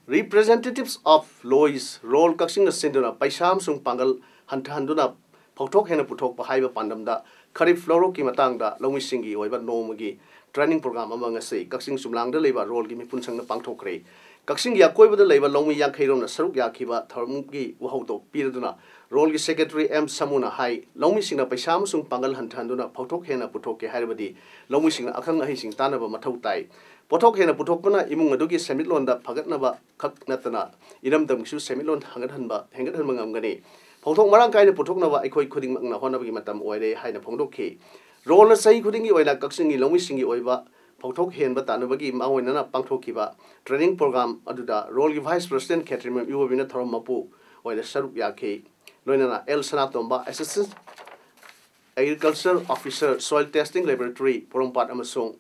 Representatives of Lois role ꯀꯛꯆꯤꯡꯅ ꯁꯤꯟꯗꯨꯅ ꯄꯩꯁꯥ ꯑꯃꯁꯨꯡ ꯄꯥꯡꯒꯜ ꯍꯟꯊꯍꯟꯗꯨꯅ ꯐꯥꯎꯊꯣꯛ ꯍꯦꯟꯅ ꯄꯨꯊꯣꯛꯄ ꯍꯥꯏꯕ ꯄꯥꯟꯗꯝꯗ ꯈꯔꯤꯐ ꯂꯧꯔꯣꯛꯀꯤ ꯃꯇꯥꯡꯗ ꯂꯧꯃꯤꯁꯤꯡꯒꯤ ꯑꯣꯏꯕ ꯅꯣꯡꯃꯒꯤ training program ꯑꯃ ꯉꯁꯤ ꯀꯛꯆꯤꯡ ꯆꯨꯝꯂꯥꯡꯗ ꯂꯩꯕ ꯔꯣꯜꯒꯤ ꯃꯤꯄꯨꯟꯁꯪꯅ ꯄꯥꯡꯊꯣꯛꯈ꯭ꯔꯦ꯫ ꯀꯛꯆꯤꯡꯒꯤ ꯑꯀꯣꯏꯕꯗ ꯂꯩꯕ ꯂꯧꯃꯤ ꯌꯥꯡꯈꯩꯔꯣꯝꯅ ꯁꯔꯨꯛ ꯌꯥꯈꯤꯕ ꯊꯧꯔꯝꯒꯤ ꯋꯥꯍꯧꯗꯣꯛ ꯄꯤꯔꯗꯨꯅ ꯔꯣꯜꯒꯤ secretary M ꯁꯃꯨꯅ ꯍꯥꯏ, ꯂꯧꯃꯤꯁꯤꯡꯅ ꯄꯩꯁꯥ ꯑꯃꯁꯨꯡ ꯄꯥꯡꯒꯜ ꯍꯟꯊꯍꯟꯗꯨꯅ ꯐꯥꯎꯊꯣꯛ ꯍꯦꯟꯅ ꯄꯨꯊꯣꯛꯀꯦ ꯍꯥꯏꯔꯕꯗꯤ ꯂꯧꯃꯤꯁꯤꯡꯅ ꯑꯈꯪ ꯑꯍꯩꯁꯤꯡ ꯇꯥꯟꯅꯕ ꯃꯊꯧ ꯇꯥꯏ꯫ ꯄꯣꯠꯊꯣꯛ ꯍꯦꯟꯅ ꯄꯨꯊꯣꯛꯄꯅ ꯏꯃꯨꯡ ꯑꯗꯨꯒꯤ ꯁꯦꯟꯃꯤꯠꯂꯣꯟꯗ ꯐꯒꯠꯅꯕ ꯈꯛ ꯅꯠꯇꯅ ꯏꯔꯝꯗꯝꯒꯤꯁꯨ ꯁꯦꯟꯃꯤꯠꯂꯣꯟ ꯍꯦꯟꯒꯠꯍꯟꯕ, ꯍꯦꯟꯒꯠꯍꯟꯕ ꯉꯝꯒꯅꯤ꯫ ꯐꯥꯎꯊꯣꯛ ꯃꯔꯥꯡ ꯀꯥꯏꯅ ꯄꯨꯊꯣꯛꯅꯕ ꯑꯩꯈꯣꯏ ꯈꯨꯗꯤꯡꯃꯛꯅ ꯍꯣꯠꯅꯕꯒꯤ ꯃꯇꯝ ꯑꯣꯏꯔꯦ ꯍꯥꯏꯅ ꯐꯣꯡꯗꯣꯛꯈꯤ꯫ ꯔꯣꯜꯅ ꯆꯍꯤ ꯈꯨꯗꯤꯡꯒꯤ ꯑꯣꯏꯅ ꯀꯛꯆꯤꯡꯒꯤ ꯂꯧꯃꯤꯁꯤꯡꯒꯤ ꯑꯣꯏꯕ ꯐꯥꯎꯊꯣꯛ ꯍꯦꯟꯕ ꯇꯥꯟꯅꯕꯒꯤ ꯃꯥꯡꯑꯣꯏꯅꯅ ꯄꯥꯡꯊꯣꯛꯈꯤꯕ training program ꯑꯗꯨꯗ ꯔꯣꯜꯒꯤ vice president ꯈꯦꯇ꯭ꯔꯤꯃꯌꯨꯝ ꯏꯕꯣꯕꯤꯅ ꯊꯧꯔꯝ ꯃꯄꯨ ꯑꯣꯏꯅ ꯁꯔꯨꯛ ꯌꯥꯈꯤ꯫ ꯂꯣꯏꯅꯅ L ꯁꯅꯥꯇꯣꯝꯕ, assistant agriculture officer, soil testing laboratory, ꯄꯣꯔꯣꯝꯄꯥꯠ ꯑꯃꯁꯨꯡ,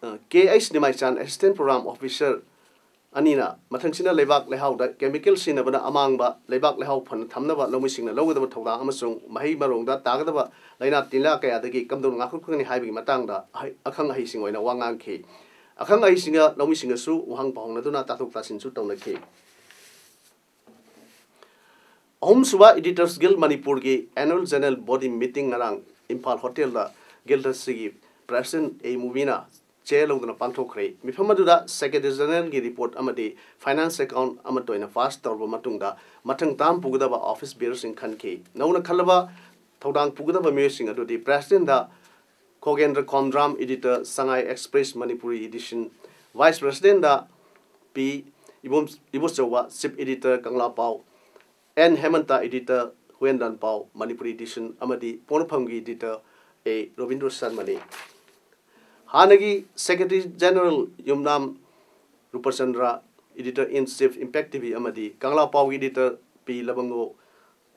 ꯑ, K H ꯅꯤꯃꯥꯏꯆꯥꯟ, assistant program officer, ꯑꯅꯤꯅ ꯃꯊꯪꯁꯤꯅ ꯂꯩꯕꯥꯛ ꯂꯩꯍꯥꯎꯗ chemical ꯁꯤꯖꯤꯟꯅꯕꯅ ꯑꯃꯥꯡꯕ ꯂꯩꯕꯥꯛ ꯂꯩꯍꯥꯎ ꯐꯅ ꯊꯝꯅꯕ ꯂꯧꯃꯤꯁꯤꯡꯅ ꯂꯧꯒꯗꯕ ꯊꯧꯗꯥꯡ ꯑꯃꯁꯨꯡ ꯃꯍꯩ ꯃꯔꯣꯡꯗ ꯇꯥꯒꯗꯕ ꯂꯥꯏꯅꯥ ꯇꯤꯟꯅꯥ ꯀꯌꯥꯗꯒꯤ ꯀꯝꯗꯧꯅ ꯉꯥꯛꯊꯣꯛꯀꯅꯤ ꯍꯥꯏꯕꯒꯤ ꯃꯇꯥꯡꯗ ꯑꯍꯩ-, ꯑꯈꯪ ꯑꯍꯩꯁꯤꯡ ꯑꯣꯏꯅ ꯋꯥ ꯉꯥꯡꯈꯤ꯫ ꯑꯈꯪ ꯑꯍꯩꯁꯤꯡꯒ ꯂꯧꯃꯤꯁꯤꯡꯒꯁꯨ ꯋꯥꯍꯪ ꯄꯥꯎꯍꯪꯅꯗꯨꯅ ꯇꯥꯊꯣꯛ ꯇꯥꯁꯤꯟꯁꯨ ꯇꯧꯅꯈꯤ꯫ ꯑꯍꯨꯝꯁꯨꯕ Editors Guild ꯃꯅꯤꯄꯨꯔꯒꯤ annual general body meeting ꯉꯔꯥꯡ ꯏꯝꯐꯥꯜ ꯍꯣꯇꯦꯜꯗ ꯒꯤꯜ ꯑꯁꯤꯒꯤ ꯄ꯭ꯔꯦꯁꯤꯗꯦꯟꯠ ꯑꯦ ꯃꯨꯕꯤꯅ ꯆꯦꯌꯔ ꯂꯧꯗꯨꯅ ꯄꯥꯡꯊꯣꯛꯈ꯭ꯔꯦ꯫ ꯃꯤꯐꯝ ꯑꯗꯨꯗ ꯁꯦꯀ꯭ꯔꯦꯇꯔꯤ ꯖꯦꯅꯔꯦꯜꯒꯤ ꯔꯤꯄꯣꯔꯠ ꯑꯃꯗꯤ ꯐꯥꯏꯅꯥꯟꯁ ꯑꯦꯀꯥꯎꯟꯠ ꯑꯃꯠꯇ ꯑꯣꯏꯅ ꯄꯥꯁ ꯇꯧꯔꯕ ꯃꯇꯨꯡꯗ ꯃꯊꯪ ꯇꯥꯝ ꯄꯨꯒꯗꯕ ꯑꯣꯐꯤꯁ ꯕꯤꯌꯔꯁꯤꯡ ꯈꯟꯈꯤ꯫ ꯅꯧꯅ ꯈꯜꯂꯕ ꯊꯧꯗꯥꯡ ꯄꯨꯒꯗꯕ ꯃꯤꯑꯣꯏꯁꯤꯡ ꯑꯗꯨꯗꯤ ꯄ꯭ꯔꯦꯁꯤꯗꯦꯟꯠꯗ Khogendra Khomdram, editor, Sangai express Manipuri edition, vice presidentꯗ P Ibom-, Ibochouba, chief editor, Kanglapao, N Hemant, editor, Huyenlanpao, Manipuri edition, ꯑꯃꯗꯤ ꯄꯣꯛꯅꯐꯝꯒꯤ editor ꯑꯦ ꯔꯣꯕꯤꯟꯗ꯭ꯔꯣ ꯁꯔꯃꯅꯤ꯫ ꯍꯥꯟꯅꯒꯤ secretary general Yumnam Rupchandra, editor in chief, Impact T V, ꯑꯃꯗꯤ ꯀꯪꯂꯥꯄꯥꯎꯒꯤ editor ꯄꯤ ꯂꯕꯪꯒꯣ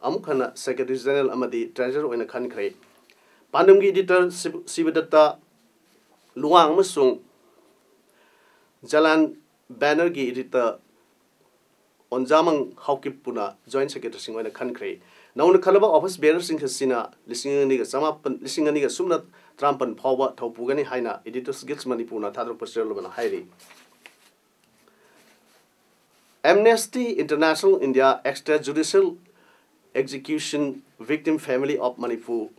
ꯑꯃꯨꯛ ꯍꯟꯅ ꯁꯦꯀ꯭ꯔꯦꯇꯔꯤ ꯖꯦꯅꯔꯦꯜ ꯑꯃꯗꯤ ꯇ꯭ꯔꯦꯖꯔꯔ ꯑꯣꯏꯅ ꯈꯟꯈ꯭ꯔꯦ꯫ ꯄꯥꯟꯗꯝꯒꯤ editor ꯁꯤꯕ-, ꯁꯤꯕꯗꯠꯇ ꯂꯨꯋꯥꯡ ꯑꯃꯁꯨꯡ ꯖꯂꯥꯟ ꯕꯦꯅꯔꯒꯤ editor ꯑꯣꯟꯖꯥꯃꯪ ꯍꯥꯎꯀꯤꯞꯄꯨꯅ joint secretaryꯁꯤꯡ ꯑꯣꯏꯅ ꯈꯟꯈ꯭ꯔꯦ꯫ ꯅꯧꯅ ꯈꯜꯂꯕ ꯑꯣꯐꯤꯁ ꯕꯤꯌꯔꯁꯤꯡ ꯑꯁꯤꯅ ꯂꯤꯁꯤꯡ ꯑꯅꯤꯒ ꯆꯃꯥꯄꯟ, ꯂꯤꯁꯤꯡ ꯑꯅꯤꯒ ꯁꯨꯞꯅ ꯇꯔꯥꯃꯥꯄꯟ ꯐꯥꯎꯕ ꯊꯧ ꯄꯨꯒꯅꯤ ꯍꯥꯏꯅ Editors Guild ꯃꯅꯤꯄꯨꯔꯅ ꯊꯥꯗꯣꯔꯛꯄ ꯆꯦꯌꯔꯃꯦꯟꯅ ꯍꯥꯏꯔꯤ꯫ Amnesty International India Extrajudicial Execution Victim Family of Manipur,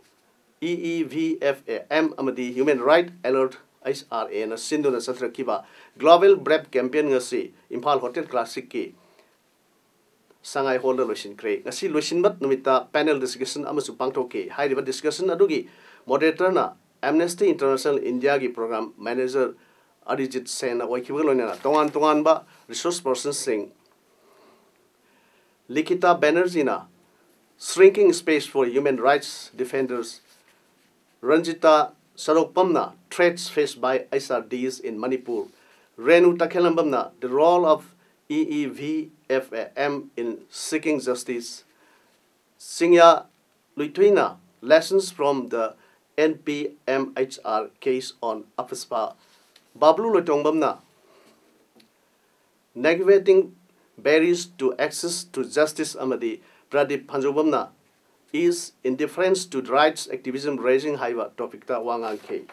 E E V F A M, ꯑꯃꯗꯤ Human Right Alert, H R A, ꯅ ꯁꯤꯟꯗꯨꯅ ꯆꯠꯊꯔꯛꯈꯤꯕ Global Brave Campaign ꯉꯁꯤ ꯏꯝꯐꯥꯜ ꯍꯣꯇꯦꯜ ꯀ꯭ꯂꯥꯁꯤꯛꯀꯤ ꯁꯉꯥꯏ ꯍꯣꯜꯗ ꯂꯣꯏꯁꯤꯟꯈ꯭ꯔꯦ꯫ ꯉꯁꯤ ꯂꯣꯏꯁꯤꯟꯕ ꯅꯨꯃꯤꯠꯇ ꯄꯦꯅꯦꯜ ꯗꯤꯁꯀꯁꯟ ꯑꯃꯁꯨ ꯄꯥꯡꯊꯣꯛꯈꯤ꯫ ꯍꯥꯏꯔꯤꯕ ꯗꯤꯁꯀꯁꯟ ꯑꯗꯨꯒꯤ ꯃꯣꯗꯦꯔꯦꯇꯔꯅ Amnesty International Indiaꯒꯤ ꯄ꯭ꯔꯣꯒ꯭ꯔꯥꯝ ꯃꯦꯅꯦꯖꯔ ꯑꯔꯤꯖꯤꯠ ꯁꯦꯟꯅ ꯑꯣꯏꯈꯤꯕꯒ ꯂꯣꯏꯅꯅ ꯇꯣꯉꯥꯟ ꯇꯣꯉꯥꯟꯕ ꯔꯤꯁꯣꯔꯁ ꯄꯔꯁꯟꯁꯤꯡ, ꯂꯤꯈꯤꯇꯥ ꯕꯦꯅꯔꯖꯤꯅ Shrinking Space for Human Rights Defenders, Ranjita ꯁꯔꯣꯛꯄꯝꯅ Threats Faced by H R Ds in Manipur, Renu ꯇꯈꯦꯜꯂꯝꯕꯝꯅ The Role of E E V F A M in Seeking Justice, ꯁꯤꯡꯌꯥ ꯂꯨꯏꯊꯨꯏꯅ Lessons from the N P M H R Case on AFSPA, ꯕꯥꯕ꯭ꯂꯨ ꯂꯣꯏꯇꯣꯡꯕꯝꯅ Navigating Barriers to Access to Justice ꯑꯃꯗꯤ Pradeep ꯐꯟꯖꯧꯕꯝꯅ Is Indifference to Rights Activism Raising ꯍꯥꯏꯕ ꯇꯣꯄꯤꯛꯇ ꯋꯥ ꯉꯥꯡꯈꯤ꯫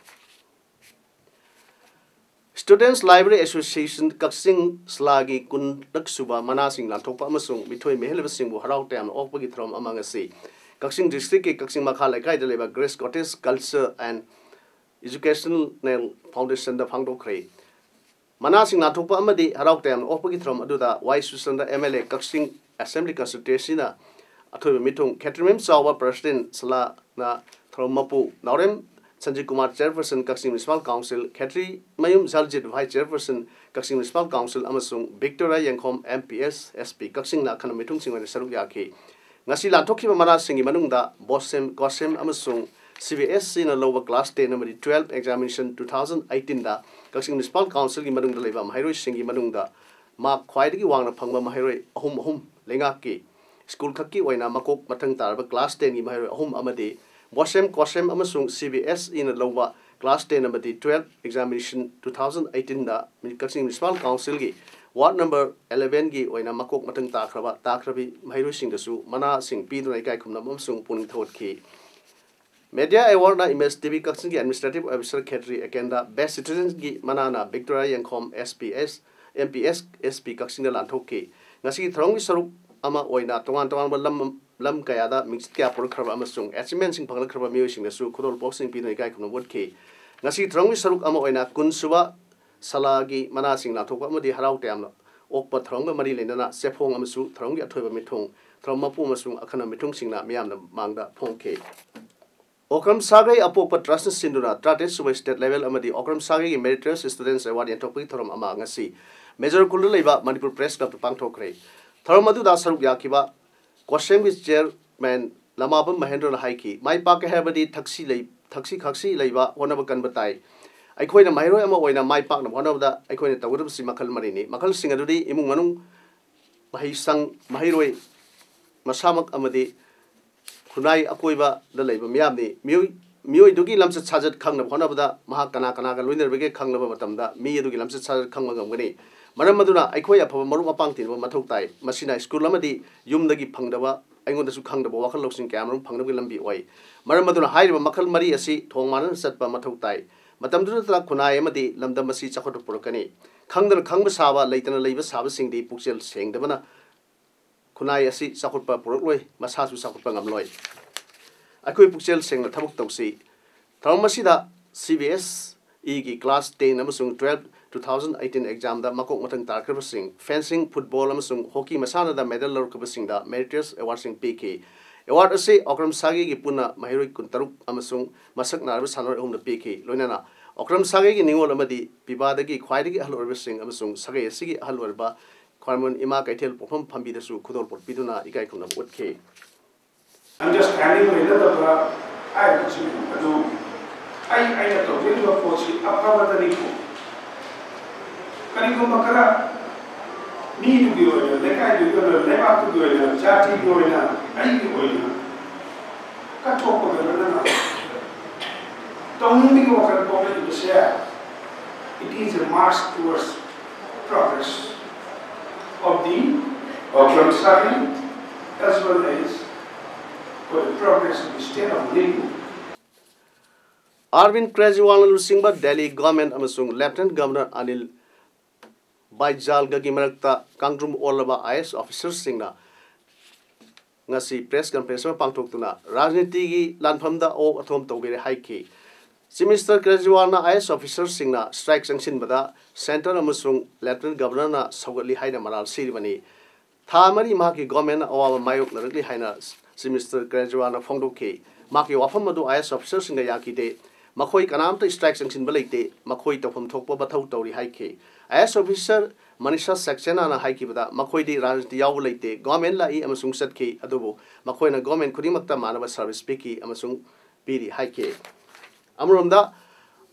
Students Library Association ꯀꯛꯆꯤꯡ ꯁꯂꯥꯒꯤ ꯀꯨꯟꯇꯔꯨꯛ ꯁꯨꯕ ꯃꯅꯥꯁꯤꯡ ꯂꯥꯟꯊꯣꯛꯄ ꯑꯃꯁꯨꯡ ꯃꯤꯊꯣꯏ ꯃꯤꯍꯦꯟꯂꯕꯁꯤꯡꯕꯨ ꯍꯔꯥꯎ ꯇꯌꯥꯝꯅ ꯑꯣꯛꯄꯒꯤ ꯊꯧꯔꯝ ꯑꯃ ꯉꯁꯤ ꯀꯛꯆꯤꯡ ꯗꯤꯁꯇ꯭ꯔꯤꯛꯀꯤ ꯀꯛꯆꯤꯡ ꯃꯈꯥ ꯂꯩꯀꯥꯏꯗ ꯂꯩꯕ Grace Cottage Culture and Educational Foundationꯗ ꯄꯥꯡꯊꯣꯛꯈ꯭ꯔꯦ꯫ ꯃꯅꯥꯁꯤꯡ ꯂꯥꯟꯊꯣꯛꯄ ꯑꯃꯗꯤ ꯍꯔꯥꯎ ꯇꯌꯥꯝꯅ ꯑꯣꯛꯄꯒꯤ ꯊꯧꯔꯝ ꯑꯗꯨꯗ ꯋꯥꯏ ꯁꯨꯁꯟꯗ M L A Kakching assembly ꯀꯟꯁꯇꯤꯇ꯭ꯋꯦꯟꯁꯤꯅ ꯑꯊꯣꯏꯕ ꯃꯤꯊꯨꯡ, ꯈꯦꯇ꯭ꯔꯤꯃꯌꯨꯝ ꯆꯥꯎꯕ ꯄ꯭ꯔꯁꯤꯗꯦꯟ ꯁꯂꯥꯅ ꯊꯧꯔꯝ ꯃꯄꯨ, Naorem Sanjit Kumar chairperson Kakching municipal council, Khetrimayum Jaljit vice chairperson Kakching municipal council ꯑꯃꯁꯨꯡ Victoria Yengkhom M P S S P ꯀꯛꯆꯤꯡꯅ ꯑꯈꯟꯅꯕ ꯃꯤꯊꯨꯡꯁꯤꯡ ꯑꯣꯏꯅ ꯁꯔꯨꯛ ꯌꯥꯈꯤ꯫ ꯉꯁꯤ ꯂꯥꯟꯊꯣꯛꯈꯤꯕ ꯃꯅꯥꯁꯤꯡꯒꯤ ꯃꯅꯨꯡꯗ ꯕꯣꯁꯦꯝ, ꯀꯣꯁꯦꯝ ꯑꯃꯁꯨꯡ ꯁꯤ ꯕꯤ ꯑꯦꯁ ꯏꯅ ꯂꯧꯕ class ten ꯑꯃꯗꯤ twelve examination two thousand eighteenꯗ ꯀꯛꯆꯤꯡ ꯃ꯭ꯌꯨꯅꯤꯁꯤꯄꯥꯜ ꯀꯥꯎꯟꯁꯤꯜꯒꯤ ꯃꯅꯨꯡꯗ ꯂꯩꯕ ꯃꯍꯩꯔꯣꯏꯁꯤꯡꯒꯤ ꯃꯅꯨꯡꯗ ꯃꯥꯔꯛ ꯈ꯭ꯋꯥꯏꯗꯒꯤ ꯋꯥꯡꯅ ꯐꯪꯕ ꯃꯍꯩꯔꯣꯏ ꯑꯍꯨꯝ ꯑꯍꯨꯝ, ꯂꯩꯉꯥꯛꯀꯤ ꯁ꯭ꯀꯨꯜ ꯈꯛꯀꯤ ꯑꯣꯏꯅ ꯃꯀꯣꯛ ꯃꯊꯪ ꯇꯥꯔꯕ class tenꯒꯤ ꯃꯍꯩꯔꯣꯏ ꯑꯍꯨꯝ ꯑꯃꯗꯤ ꯕꯣꯁꯦꯝ, ꯀꯣꯁꯦꯝ ꯑꯃꯁꯨꯡ ꯁꯤ ꯕꯤ ꯑꯦꯁ ꯏꯅ ꯂꯧꯕ class ten ꯑꯃꯗꯤ twelve examination two thousand eighteenꯗ ꯀꯛꯆꯤꯡ ꯃ꯭ꯌꯨꯅꯤꯁꯤꯄꯥꯜ ꯀꯥꯎꯟꯁꯤꯜꯒꯤ ward number elevenꯒꯤ ꯑꯣꯏꯅ ꯃꯀꯣꯛ ꯃꯊꯪ ꯇꯥꯈ꯭ꯔꯕ, ꯇꯥꯈ꯭ꯔꯕꯤ ꯃꯍꯩꯔꯣꯏꯁꯤꯡꯗꯁꯨ ꯃꯅꯥꯁꯤꯡ ꯄꯤꯗꯨꯅ ꯏꯀꯥꯏ ꯈꯨꯝꯅꯕ ꯑꯃꯁꯨꯡ ꯄꯨꯛꯅꯤꯡ ꯊꯧꯒꯠꯈꯤ꯫ Media Awardꯅ Image ꯇꯤ ꯚꯤ ꯀꯛꯆꯤꯡꯒꯤ Administrative Officer ꯈꯦꯇ꯭ꯔꯤ ꯑꯦꯀꯦꯟꯗ, Best Citizenꯒꯤ ꯃꯅꯥꯅ ꯕꯤꯛꯇꯣꯔꯤꯌꯥ ꯌꯦꯡꯈꯣꯝ S P S, M P S S ꯄꯤ ꯀꯛꯆꯤꯡꯗ ꯂꯥꯟꯊꯣꯛꯈꯤ꯫ ꯉꯁꯤꯒꯤ ꯊꯧꯔꯝꯒꯤ ꯁꯔꯨꯛ ꯑꯃ ꯑꯣꯏꯅ ꯇꯣꯉꯥꯟ ꯇꯣꯉꯥꯟꯕ ꯂꯝ, ꯂꯝ ꯀꯌꯥꯗ ꯃꯤꯡꯆꯠ ꯀꯌꯥ ꯄꯨꯔꯛꯈ꯭ꯔꯕ ꯑꯃꯁꯨꯡ achievementꯁꯤꯡ ꯐꯪꯂꯛꯈ꯭ꯔꯕ ꯃꯤꯑꯣꯏꯁꯤꯡꯗꯁꯨ ꯈꯨꯗꯣꯜꯄꯣꯠꯁꯤꯡ ꯄꯤꯗꯨꯅ ꯏꯀꯥꯏ ꯈꯨꯝꯅꯕ ꯎꯠꯈꯤ꯫ ꯉꯁꯤꯒꯤ ꯊꯧꯔꯝꯒꯤ ꯁꯔꯨꯛ ꯑꯃ ꯑꯣꯏꯅ ꯀꯨꯟ ꯁꯨꯕ ꯁꯂꯥꯒꯤ ꯃꯅꯥꯁꯤꯡ ꯂꯥꯟꯊꯣꯛꯄ ꯑꯃꯗꯤ ꯍꯔꯥꯎ ꯇꯌꯥꯝꯅ ꯑꯣꯛꯄ ꯊꯧꯔꯝꯒ ꯃꯔꯤ ꯂꯩꯅꯅ ꯆꯦꯐꯣꯡ ꯑꯃꯁꯨ ꯊꯧꯔꯝꯒꯤ ꯑꯊꯣꯏꯕ ꯃꯤꯊꯨꯡ, ꯊꯧꯔꯝ ꯃꯄꯨ ꯑꯃꯁꯨꯡ ꯑꯈꯟꯅꯕ ꯃꯤꯊꯨꯡꯁꯤꯡꯅ ꯃꯤꯌꯥꯝꯅ ꯃꯥꯡꯗ ꯐꯣꯡꯈꯤ꯫ ꯑꯣꯀ꯭ꯔꯝ ꯁꯥꯒꯩ ꯑꯄꯣꯛꯄ ꯇ꯭ꯔꯁꯅ ꯁꯤꯟꯗꯨꯅ ꯇꯔꯥꯇꯔꯦꯠ ꯁꯨꯕ state level ꯑꯃꯗꯤ ꯑꯣꯀ꯭ꯔꯝ ꯁꯥꯒꯩꯒꯤ Meritorious Students Award ꯌꯦꯟꯊꯣꯛꯄꯒꯤ ꯊꯧꯔꯝ ꯑꯃ ꯉꯁꯤ ꯃꯦꯖꯔ ꯈꯨꯜꯗ ꯂꯩꯕ ꯃꯅꯤꯄꯨꯔ ꯄ꯭ꯔꯦꯁ ꯀ꯭ꯂꯕꯇ ꯄꯥꯡꯊꯣꯛꯈ꯭ꯔꯦ꯫ ꯊꯧꯔꯝ ꯑꯗꯨꯗ ꯁꯔꯨꯛ ꯌꯥꯈꯤꯕ ꯀꯣꯁꯦꯝꯒꯤ ꯆꯤꯌꯔꯃꯦꯟ ꯂꯃꯥꯕꯝ ꯃꯍꯦꯟꯗ꯭ꯔꯅ ꯍꯥꯏꯈꯤ, ꯃꯥꯏ ꯄꯥꯛꯀꯦ ꯍꯥꯏꯔꯕꯗꯤ ꯊꯛꯁꯤ ꯂꯩ-, ꯊꯛꯁꯤ ꯈꯥꯛꯁꯤ ꯂꯩꯕ ꯍꯣꯠꯅꯕ ꯀꯟꯕ ꯇꯥꯏ꯫ ꯑꯩꯈꯣꯏꯅ ꯃꯍꯩꯔꯣꯏ ꯑꯃ ꯑꯣꯏꯅ ꯃꯥꯏ ꯄꯥꯛꯅꯕ ꯍꯣꯠꯅꯕꯗ ꯑꯩꯈꯣꯏꯅ ꯇꯧꯒꯗꯕꯁꯤ ꯃꯈꯜ ꯃꯔꯤꯅꯤ꯫ ꯃꯈꯜꯁꯤꯡ ꯑꯗꯨꯗꯤ ꯏꯃꯨꯡ ꯃꯅꯨꯡ, ꯃꯍꯩꯁꯪ, ꯃꯍꯩꯔꯣꯏ ꯃꯁꯥꯃꯛ ꯑꯃꯗꯤ ꯈꯨꯟꯅꯥꯏ ꯑꯀꯣꯏꯕꯗ ꯂꯩꯕ ꯃꯤꯌꯥꯝꯅꯤ꯫ ꯃꯤꯑꯣꯏ, ꯃꯤꯑꯣꯏꯗꯨꯒꯤ ꯂꯝꯆꯠ ꯁꯥꯖꯠ ꯈꯪꯅꯕ ꯍꯣꯠꯅꯕꯗ ꯃꯍꯥꯛ ꯀꯅꯥ ꯀꯅꯥꯒ ꯂꯣꯏꯅꯔꯤꯕꯒꯦ ꯈꯪꯂꯕ ꯃꯇꯝꯗ ꯃꯤ ꯑꯗꯨꯒꯤ ꯂꯝꯆꯠ ꯁꯥꯖꯠ ꯈꯪꯕ ꯉꯝꯒꯅꯤ꯫ ꯃꯔꯝ ꯑꯗꯨꯅ ꯑꯩꯈꯣꯏ ꯑꯐꯕ ꯃꯔꯨꯞ ꯃꯄꯥꯡ ꯇꯤꯟꯅꯕ ꯃꯊꯧ ꯇꯥꯏ꯫ ꯃꯁꯤꯅ ꯁ꯭ꯀꯨꯜ ꯑꯃꯗꯤ ꯌꯨꯝꯗꯒꯤ ꯐꯪꯗꯕ, ꯑꯩꯉꯣꯟꯗꯁꯨ ꯈꯪꯗꯕ ꯋꯥꯈꯜ ꯂꯧꯁꯤꯡ ꯀꯌꯥꯃꯔꯨꯝ ꯐꯪꯅꯕꯒꯤ ꯂꯝꯕꯤ ꯑꯣꯏ꯫ ꯃꯔꯝ ꯑꯗꯨꯅ ꯍꯥꯏꯔꯤꯕ ꯃꯈꯜ ꯃꯔꯤ ꯑꯁꯤ ꯊꯣꯡ ꯃꯥꯟꯅꯅ ꯆꯠꯄ ꯃꯊꯧ ꯇꯥꯏ꯫ ꯃꯇꯝꯗꯨꯗꯇ ꯈꯨꯟꯅꯥꯏ ꯑꯃꯗꯤ ꯂꯝꯗꯝ ꯑꯁꯤ ꯆꯥꯎꯈꯠꯄ ꯄꯨꯔꯛꯀꯅꯤ꯫ ꯈꯪꯗꯅ ꯈꯪꯕ ꯁꯥꯕ, ꯂꯩꯇꯅ ꯂꯩꯕ ꯁꯥꯕꯁꯤꯡꯗꯤ ꯄꯨꯛꯆꯦꯜ ꯁꯦꯡꯗꯕꯅ ꯈꯨꯟꯅꯥꯏ ꯑꯁꯤ ꯆꯥꯎꯈꯠꯄ ꯄꯨꯔꯛꯂꯣꯏ, ꯃꯁꯥꯁꯨ ꯆꯥꯎꯈꯠꯄ ꯉꯝꯂꯣꯏ꯫ ꯑꯩꯈꯣꯏ ꯄꯨꯛꯆꯦꯜ ꯁꯦꯡꯅ ꯊꯕꯛ ꯇꯧꯁꯤ꯫ ꯊꯧꯔꯝ ꯑꯁꯤꯗ ꯁꯤ ꯕꯤ ꯑꯦꯁ ꯏꯒꯤ class ten ꯑꯃꯁꯨꯡ twelve two thousand eighteen examꯗ ꯃꯀꯣꯛ ꯃꯊꯪ ꯇꯥꯔꯛꯈ꯭ꯔꯕꯁꯤꯡ, fencing, football ꯑꯃꯁꯨꯡ hockey ꯃꯁꯥꯟꯅꯗ medal ꯂꯧꯔꯛꯈ꯭ꯔꯕꯁꯤꯡꯗ meritorious awardꯁꯤꯡ ꯄꯤꯈꯤ꯫ Award ꯑꯁꯤ ꯑꯣꯀ꯭ꯔꯝ ꯁꯥꯒꯦꯒꯤ ꯄꯨꯟꯅ ꯃꯍꯩꯔꯣꯏ ꯀꯨꯟꯇꯔꯨꯛ ꯑꯃꯁꯨꯡ ꯃꯁꯛ ꯅꯥꯏꯔꯕ ꯁꯥꯟꯅꯔꯣꯏ ꯑꯍꯨꯝꯗ ꯄꯤꯈꯤ꯫ ꯂꯣꯏꯅꯅ ꯑꯣꯀ꯭ꯔꯝ ꯁꯥꯒꯦꯒꯤ ꯅꯤꯉꯣꯜ ꯑꯃꯗꯤ ꯄꯤꯕꯥꯗꯒꯤ ꯈ꯭ꯋꯥꯏꯗꯒꯤ ꯑꯍꯜ ꯑꯣꯏꯔꯕꯁꯤꯡ ꯑꯃꯁꯨꯡ ꯁꯥꯒꯩ ꯑꯁꯤꯒꯤ ꯑꯍꯜ ꯑꯣꯏꯔꯕ ꯈ꯭ꯋꯥꯏꯔꯝꯕꯟ ꯏꯃꯥ ꯀꯩꯊꯦꯜ ꯄꯣꯛꯐꯝ ꯐꯝꯕꯤꯗꯁꯨ ꯈꯨꯗꯣꯜꯄꯣꯠ ꯄꯤꯗꯨꯅ ꯏꯀꯥꯏ ꯈꯨꯝꯅꯕ ꯎꯠꯈꯤ꯫ Understanding ꯂꯩꯅꯗꯕ ꯍꯥꯏꯕꯁꯤ ꯑꯗꯨ ꯑꯩ, ꯑꯩꯅ ꯇꯧꯖꯔꯤꯕ ꯄꯣꯠꯁꯤ ꯑꯐꯕꯗꯅꯤꯀꯣ꯫ ꯀꯔꯤꯒꯨꯝꯕ ꯈꯔ ꯃꯤꯗꯨꯒꯤ ꯑꯣꯏꯅ, ꯂꯩꯀꯥꯏꯗꯨꯒꯤ ꯑꯣꯏꯅ, ꯂꯩꯕꯥꯛꯇꯨꯒꯤ ꯑꯣꯏꯅ, ꯖꯥꯇꯤꯒꯤ ꯑꯣꯏꯅ, ꯑꯩꯒꯤ ꯑꯣꯏꯅ ꯀꯠꯊꯣꯛꯄꯒ ꯂꯣꯏꯅꯅ ꯇꯧꯅꯤꯡꯕꯒꯤ ꯋꯥꯈꯜ ꯄꯣꯛꯂꯛꯏꯕꯁꯦ, it is a march towards progress of the Okram Sari as well as for the progress of the state of living. ꯑꯥꯔꯕꯤꯟ ꯀ꯭ꯔꯦꯖꯤꯋꯥꯜꯅ ꯂꯨꯆꯤꯡꯕ ꯗꯦꯜꯂꯤ ꯒꯚꯔꯟꯃꯦꯟꯠ ꯑꯃꯁꯨꯡ ꯂꯦꯐꯇꯤꯅꯦꯟꯠ ꯒꯚꯔꯅꯔ ꯑꯅꯤꯜ ꯕꯥꯏꯖꯥꯜꯒꯒꯤ ꯃꯔꯛꯇ ꯀꯥꯡꯗ꯭ꯔꯨꯝ ꯑꯣꯜꯂꯕ ꯑꯥꯏ ꯑꯦꯁ ꯑꯣꯐꯤꯁꯔꯁꯤꯡꯅ ꯉꯁꯤ ꯄ꯭ꯔꯦꯁ ꯀꯟꯐꯔꯦꯟꯁ ꯑꯃ ꯄꯥꯡꯊꯣꯛꯇꯨꯅ ꯔꯥꯖꯅꯤꯇꯤꯒꯤ ꯂꯥꯟꯐꯝꯗ ꯑꯣꯛ ꯑꯊꯣꯝ ꯇꯧꯕꯤꯔꯦ ꯍꯥꯏꯈꯤ꯫ ꯆꯤꯐ ꯃꯤꯅꯤꯁꯇꯔ ꯀ꯭ꯔꯦꯖꯤꯋꯥꯜꯅ ꯑꯥꯏ ꯑꯦꯁ ꯑꯣꯐꯤꯁꯔꯁꯤꯡꯅ ꯁ꯭ꯇ꯭ꯔꯥꯏꯛ ꯆꯪꯁꯤꯟꯕꯗ ꯁꯦꯟꯇꯔ ꯑꯃꯁꯨꯡ ꯂꯦꯐꯇꯤꯅꯦꯟꯠ ꯒꯚꯔꯅꯔꯅ ꯁꯧꯒꯠꯂꯤ ꯍꯥꯏꯅ ꯃꯔꯥꯜ ꯁꯤꯔꯤꯕꯅꯤ꯫ ꯊꯥ ꯃꯔꯤ ꯃꯍꯥꯛꯀꯤ ꯒꯣꯔꯃꯦꯟꯅ ꯑꯋꯥꯕ ꯃꯥꯌꯣꯛꯅꯔꯛꯂꯤ ꯍꯥꯏꯅ ꯆꯤꯐ ꯃꯤꯅꯤꯁꯇꯔ ꯀ꯭ꯔꯦꯖꯤꯋꯥꯜꯅ ꯐꯣꯡꯗꯣꯛꯈꯤ꯫ ꯃꯍꯥꯛꯀꯤ ꯋꯥꯐꯝ ꯑꯗꯨ ꯑꯥꯏ ꯑꯦꯁ ꯑꯣꯐꯤꯁꯔꯁꯤꯡꯒ ꯌꯥꯈꯤꯗꯦ꯫ ꯃꯈꯣꯏ ꯀꯅꯥꯝꯇ ꯁ꯭ꯇ꯭ꯔꯥꯏꯛ ꯆꯪꯁꯤꯟꯕ ꯂꯩꯇꯦ꯫ ꯃꯈꯣꯏ ꯇꯧꯐꯝ ꯊꯣꯛꯄ ꯃꯊꯧ ꯇꯧꯔꯤ ꯍꯥꯏꯈꯤ꯫ ꯑꯥꯏ ꯑꯦꯁ ꯑꯣꯐꯤꯁꯔ ꯃꯅꯤꯁꯥ ꯁꯛꯁꯦꯅꯥꯅ ꯍꯥꯏꯈꯤꯕꯗ, ꯃꯈꯣꯏꯗꯤ ꯔꯥꯖꯅꯤꯇꯤ ꯌꯥꯎꯕ ꯂꯩꯇꯦ꯫ ꯒꯣꯔꯃꯦꯟ ꯂꯥꯛꯏ ꯑꯃꯁꯨꯡ ꯆꯠꯈꯤ, ꯑꯗꯨꯕꯨ ꯃꯈꯣꯏꯅ ꯒꯣꯔꯃꯦꯟ ꯈꯨꯗꯤꯡꯃꯛꯇ ꯃꯥꯟꯅꯕ ꯁꯔꯚꯤꯁ ꯄꯤꯈꯤ ꯑꯃꯁꯨꯡ ꯄꯤꯔꯤ ꯍꯥꯏꯈꯤ꯫ ꯑꯃꯔꯣꯝꯗ,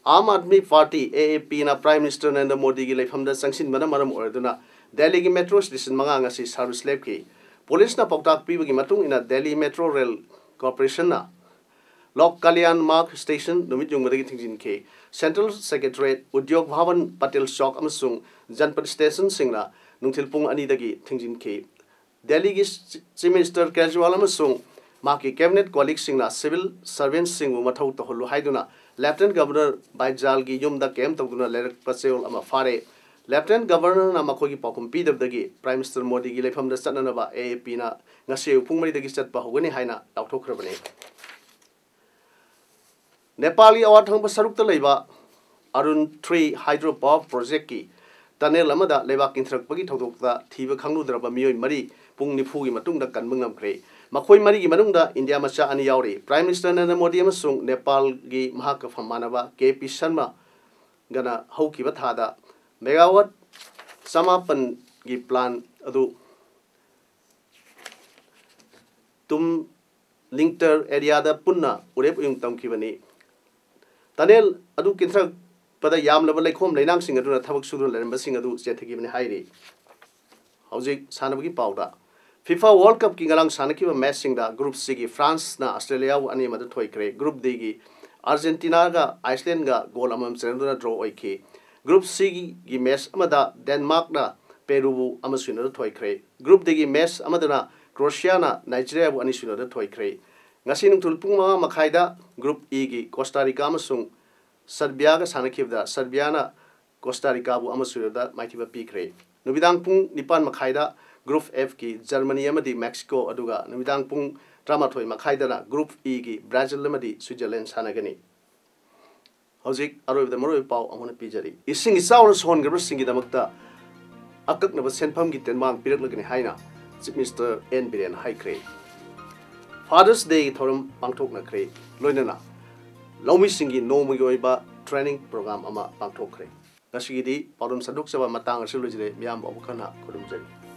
ꯑꯥꯝ ꯑꯥꯗꯃꯤ ꯄꯥꯔꯇꯤ, ꯑꯦ ꯑꯦ ꯄꯤꯅ ꯄ꯭ꯔꯥꯏꯝ ꯃꯤꯅꯤꯁꯇꯔ ꯅꯔꯦꯟꯗ꯭ꯔ ꯃꯣꯗꯤꯒꯤ ꯂꯩꯐꯝꯗ ꯆꯪꯁꯤꯟꯕꯅ ꯃꯔꯝ ꯑꯣꯏꯔꯗꯨꯅ ꯗꯦꯜꯂꯤꯒꯤ ꯃꯦꯇ꯭ꯔꯣ ꯁ꯭ꯇꯦꯁꯟ ꯃꯉꯥ ꯉꯁꯤ ꯁꯔꯚꯤꯁ ꯂꯦꯞꯈꯤ꯫ ꯄꯨꯂꯤꯁꯅ ꯄꯥꯎꯇꯥꯛ ꯄꯤꯕꯒꯤ ꯃꯇꯨꯡ ꯏꯟꯅ ꯗꯦꯜꯂꯤ ꯃꯦꯇ꯭ꯔꯣ ꯔꯦꯜ ꯀꯣꯔꯄꯣꯔꯦꯁꯟꯅ ꯂꯣꯛ ꯀꯂꯌꯥꯟ ꯃꯥꯔꯒ ꯁ꯭ꯇꯦꯁꯟ ꯅꯨꯃꯤꯠ ꯌꯨꯡꯕꯗꯒꯤ ꯊꯤꯡꯖꯤꯟꯈꯤ꯫ ꯁꯦꯟꯇ꯭ꯔꯦꯜ ꯁꯦꯀ꯭ꯔꯦꯇꯔꯤꯌꯦꯠ, ꯎꯗ꯭ꯌꯣꯒ ꯚꯕꯟ, ꯄꯇꯦꯜ ꯆꯧꯛ ꯑꯃꯁꯨꯡ ꯖꯟꯄꯠ ꯁ꯭ꯇꯦꯁꯟꯁꯤꯡꯅ ꯅꯨꯡꯊꯤꯜ ꯄꯨꯡ ꯑꯅꯤꯗꯒꯤ ꯊꯤꯡꯖꯤꯟꯈꯤ꯫ ꯗꯦꯜꯂꯤꯒꯤ ꯆꯤ-, ꯆꯤꯐ ꯃꯤꯅꯤꯁꯇꯔ ꯀꯦꯖ꯭ꯔꯤꯋꯥꯜ ꯑꯃꯁꯨꯡ ꯃꯍꯥꯛꯀꯤ ꯀꯦꯕꯤꯅꯦꯠ ꯀꯣꯂꯤꯒꯁꯤꯡꯅ ꯁꯤꯚꯤꯜ ꯁꯔꯚꯦꯟꯠꯁꯤꯡꯕꯨ ꯃꯊꯧ ꯇꯧꯍꯜꯂꯨ ꯍꯥꯏꯗꯨꯅ ꯂꯦꯐꯇꯤꯅꯦꯟꯠ ꯒꯚꯔꯅꯔ ꯕꯥꯏꯖꯥꯜꯒꯤ ꯌꯨꯝꯗ ꯀꯦꯝꯞ ꯇꯧꯗꯨꯅ ꯂꯩꯔꯛꯄ ꯆꯌꯣꯜ ꯑꯃ ꯐꯥꯔꯦ꯫ ꯂꯦꯐꯇꯤꯅꯦꯟꯠ ꯒꯚꯔꯅꯔꯅ ꯃꯈꯣꯏꯒꯤ ꯄꯥꯎꯈꯨꯝ ꯄꯤꯗꯕꯗꯒꯤ ꯄ꯭ꯔꯥꯏꯝ ꯃꯤꯅꯤꯁꯇꯔ ꯃꯣꯗꯤꯒꯤ ꯂꯩꯐꯝꯗ ꯆꯠꯅꯅꯕ ꯑꯦ ꯑꯦ ꯄꯤꯅ ꯉꯁꯤ ꯑꯌꯨꯛ ꯄꯨꯡ ꯃꯔꯤꯗꯒꯤ ꯆꯠꯄ ꯍꯧꯒꯅꯤ ꯍꯥꯏꯅ ꯂꯥꯎꯊꯣꯛꯈ꯭ꯔꯕꯅꯤ꯫ ꯅꯦꯄꯥꯜꯒꯤ ꯑꯋꯥꯡ ꯊꯪꯕ ꯁꯔꯨꯛꯇ ꯂꯩꯕ ꯑꯔꯨꯟ ꯊ꯭ꯔꯤ ꯍꯥꯏꯗ꯭ꯔꯣ ꯄꯥꯋꯔ ꯄ꯭ꯔꯣꯖꯦꯛꯀꯤ ꯇꯅꯦꯜ ꯑꯃꯗ ꯂꯩꯕꯥꯛ ꯀꯤꯟꯊꯔꯛꯄꯒꯤ ꯊꯧꯗꯣꯛꯇ ꯊꯤꯕ ꯈꯪꯂꯨꯗ꯭ꯔꯕ ꯃꯤꯑꯣꯏ ꯃꯔꯤ ꯄꯨꯡ ꯅꯤꯐꯨꯒꯤ ꯃꯇꯨꯡꯗ ꯀꯟꯕ ꯉꯝꯈ꯭ꯔꯦ꯫ ꯃꯈꯣꯏ ꯃꯔꯤꯒꯤ ꯃꯅꯨꯡꯗ ꯏꯟꯗꯤꯌꯥ ꯃꯆꯥ ꯑꯅꯤ ꯌꯥꯎꯔꯤ꯫ ꯄ꯭ꯔꯥꯏꯝ ꯃꯤꯅꯤꯁꯇꯔ ꯅꯔꯦꯟꯗ꯭ꯔ ꯃꯣꯗꯤ ꯑꯃꯁꯨꯡ ꯅꯦꯄꯥꯜꯒꯤ ꯃꯍꯥꯛꯀ ꯐꯝ ꯃꯥꯟꯅꯕ ꯀꯦ ꯄꯤ ꯁꯔꯃꯒꯅ ꯍꯧꯈꯤꯕ ꯊꯥꯗ ꯃꯦꯒꯥꯋꯥꯠ ꯆꯃꯥꯄꯟꯒꯤ ꯄ꯭ꯂꯥꯟ ꯑꯗꯨ ꯇꯨꯝ ꯂꯤꯡꯇꯔ ꯑꯦꯔꯤꯌꯥꯗ ꯄꯨꯟꯅ ꯎꯔꯦꯞ ꯎꯌꯨꯡ ꯇꯝꯈꯤꯕꯅꯤ꯫ ꯇꯅꯦꯜ ꯑꯗꯨ ꯀꯤꯟꯊꯔꯛꯄꯗ ꯌꯥꯝꯂꯕ ꯂꯩꯈꯣꯝ ꯂꯩꯅꯥꯡꯁꯤꯡ ꯑꯗꯨꯅ ꯊꯕꯛ ꯁꯨꯗꯨꯅ ꯂꯩꯔꯝꯕꯁꯤꯡ ꯑꯗꯨ ꯆꯦꯟꯊꯈꯤꯕꯅꯤ ꯍꯥꯏꯔꯤ꯫ ꯍꯧꯖꯤꯛ ꯁꯥꯟꯅꯕꯒꯤ ꯄꯥꯎꯗ꯫ ꯐꯤꯐꯥ ꯋꯥꯔꯜ ꯀꯞꯀꯤ ꯉꯔꯥꯡ ꯁꯥꯟꯅꯈꯤꯕ ꯃꯦꯆꯁꯤꯡꯗ ꯒ꯭ꯔꯨꯞ ꯁꯤꯒꯤ ꯐ꯭ꯔꯥꯟꯁꯅ ꯑꯥꯁꯇ꯭ꯔꯦꯂꯤꯌꯥꯕꯨ ꯑꯅꯤ ꯑꯃꯗ ꯊꯣꯏꯈ꯭ꯔꯦ꯫ ꯒ꯭ꯔꯨꯞ ꯗꯤꯒꯤ ꯑꯥꯔꯖꯦꯟꯇꯤꯅꯥꯒ ꯑꯥꯏꯁꯂꯦꯟꯒ ꯒꯣꯜ ꯑꯃꯃꯝ ꯆꯟꯅꯗꯨꯅ ꯗ꯭ꯔꯣ ꯑꯣꯏꯈꯤ꯫ ꯒ꯭ꯔꯨꯞ ꯁꯤꯒꯤ ꯃꯦꯆ ꯑꯃꯗ ꯗꯦꯟꯃꯥꯔꯛꯅ ꯄꯦꯔꯨꯕꯨ ꯑꯃ ꯁꯣꯏꯅꯗ ꯊꯣꯏꯈ꯭ꯔꯦ꯫ ꯒ꯭ꯔꯨꯞ ꯗꯤꯒꯤ ꯃꯦꯆ ꯑꯃꯗꯅ ꯀ꯭ꯔꯣꯁꯤꯌꯥꯅ ꯅꯥꯏꯖꯦꯔꯤꯌꯥꯕꯨ ꯑꯅꯤ ꯁꯣꯏꯅꯗ ꯊꯣꯏꯈ꯭ꯔꯦ꯫ ꯉꯁꯤ ꯅꯨꯡꯊꯤꯜ ꯄꯨꯡ ꯃꯉꯥ ꯃꯈꯥꯏꯗ ꯒ꯭ꯔꯨꯞ ꯏꯒꯤ ꯀꯣꯁꯇꯥ ꯔꯤꯀꯥ ꯑꯃꯁꯨꯡ ꯁꯔꯕꯤꯌꯥꯒ ꯁꯥꯟꯅꯈꯤꯕꯗ ꯁꯔꯕꯤꯌꯥꯅ ꯀꯣꯁꯇꯥ ꯔꯤꯀꯥꯕꯨ ꯑꯃ ꯁꯣꯏꯅꯗ ꯃꯥꯏꯊꯤꯕ ꯄꯤꯈ꯭ꯔꯦ꯫ ꯅꯨꯃꯤꯗꯥꯡ ꯄꯨꯡ ꯅꯤꯄꯥꯟ ꯃꯈꯥꯏꯗ ꯒ꯭ꯔꯨꯞ ꯑꯦꯐꯀꯤ ꯖꯔꯃꯅꯤ ꯑꯃꯗꯤ ꯃꯦꯛꯁꯤꯀꯣ, ꯑꯗꯨꯒ ꯅꯨꯃꯤꯗꯥꯡ ꯄꯨꯡ ꯇꯔꯥꯃꯥꯊꯣꯏ ꯃꯈꯥꯏꯗꯅ ꯒ꯭ꯔꯨꯞ ꯏꯒꯤ ꯕ꯭ꯔꯥꯖꯤꯜ ꯑꯃꯗꯤ ꯁ꯭ꯋꯤꯖꯔꯂꯦꯟ ꯁꯥꯟꯅꯒꯅꯤ꯫ ꯍꯧꯖꯤꯛ ꯑꯔꯣꯏꯕꯗ ꯃꯔꯨꯑꯣꯏꯕ ꯄꯥꯎ ꯑꯃꯨꯛ ꯍꯟꯅ ꯄꯤꯖꯔꯤ꯫ ꯏꯁꯤꯡ ꯏꯆꯥꯎꯅ ꯁꯣꯟꯈ꯭ꯔꯕꯁꯤꯡꯒꯤꯗꯃꯛꯇ ꯑꯀꯛꯅꯕ ꯁꯦꯟꯐꯝꯒꯤ ꯇꯦꯡꯕꯥꯡ ꯄꯤꯔꯛꯂꯒꯅꯤ ꯍꯥꯏꯅ ꯆꯤꯐ ꯃꯤꯅꯤꯁꯇꯔ ꯑꯦꯟ ꯕꯤꯔꯦꯟ ꯍꯥꯏꯈ꯭ꯔꯦ꯫ ꯐꯥꯗꯔꯁ ꯗꯦꯒꯤ ꯊꯧꯔꯝ ꯄꯥꯡꯊꯣꯛꯅꯈ꯭ꯔꯦ꯫ ꯂꯣꯏꯅꯅ ꯂꯧꯃꯤꯁꯤꯡꯒꯤ ꯅꯣꯡꯃꯒꯤ ꯑꯣꯏꯕ ꯇ꯭ꯔꯦꯅꯤꯡ ꯄ꯭ꯔꯣꯒ꯭ꯔꯥꯝ ꯑꯃ ꯄꯥꯡꯊꯣꯛꯈ꯭ꯔꯦ꯫ ꯉꯁꯤꯒꯤꯗꯤ ꯄꯥꯎꯗꯝ ꯁꯟꯗꯣꯛꯆꯕ ꯃꯇꯥꯡ ꯑꯁꯤꯗ ꯂꯣꯏꯖꯔꯦ꯫ ꯃꯤꯌꯥꯝꯕꯨ ꯑꯃꯨꯛ ꯍꯟꯅ ꯈꯨꯔꯨꯝꯖꯔꯤ꯫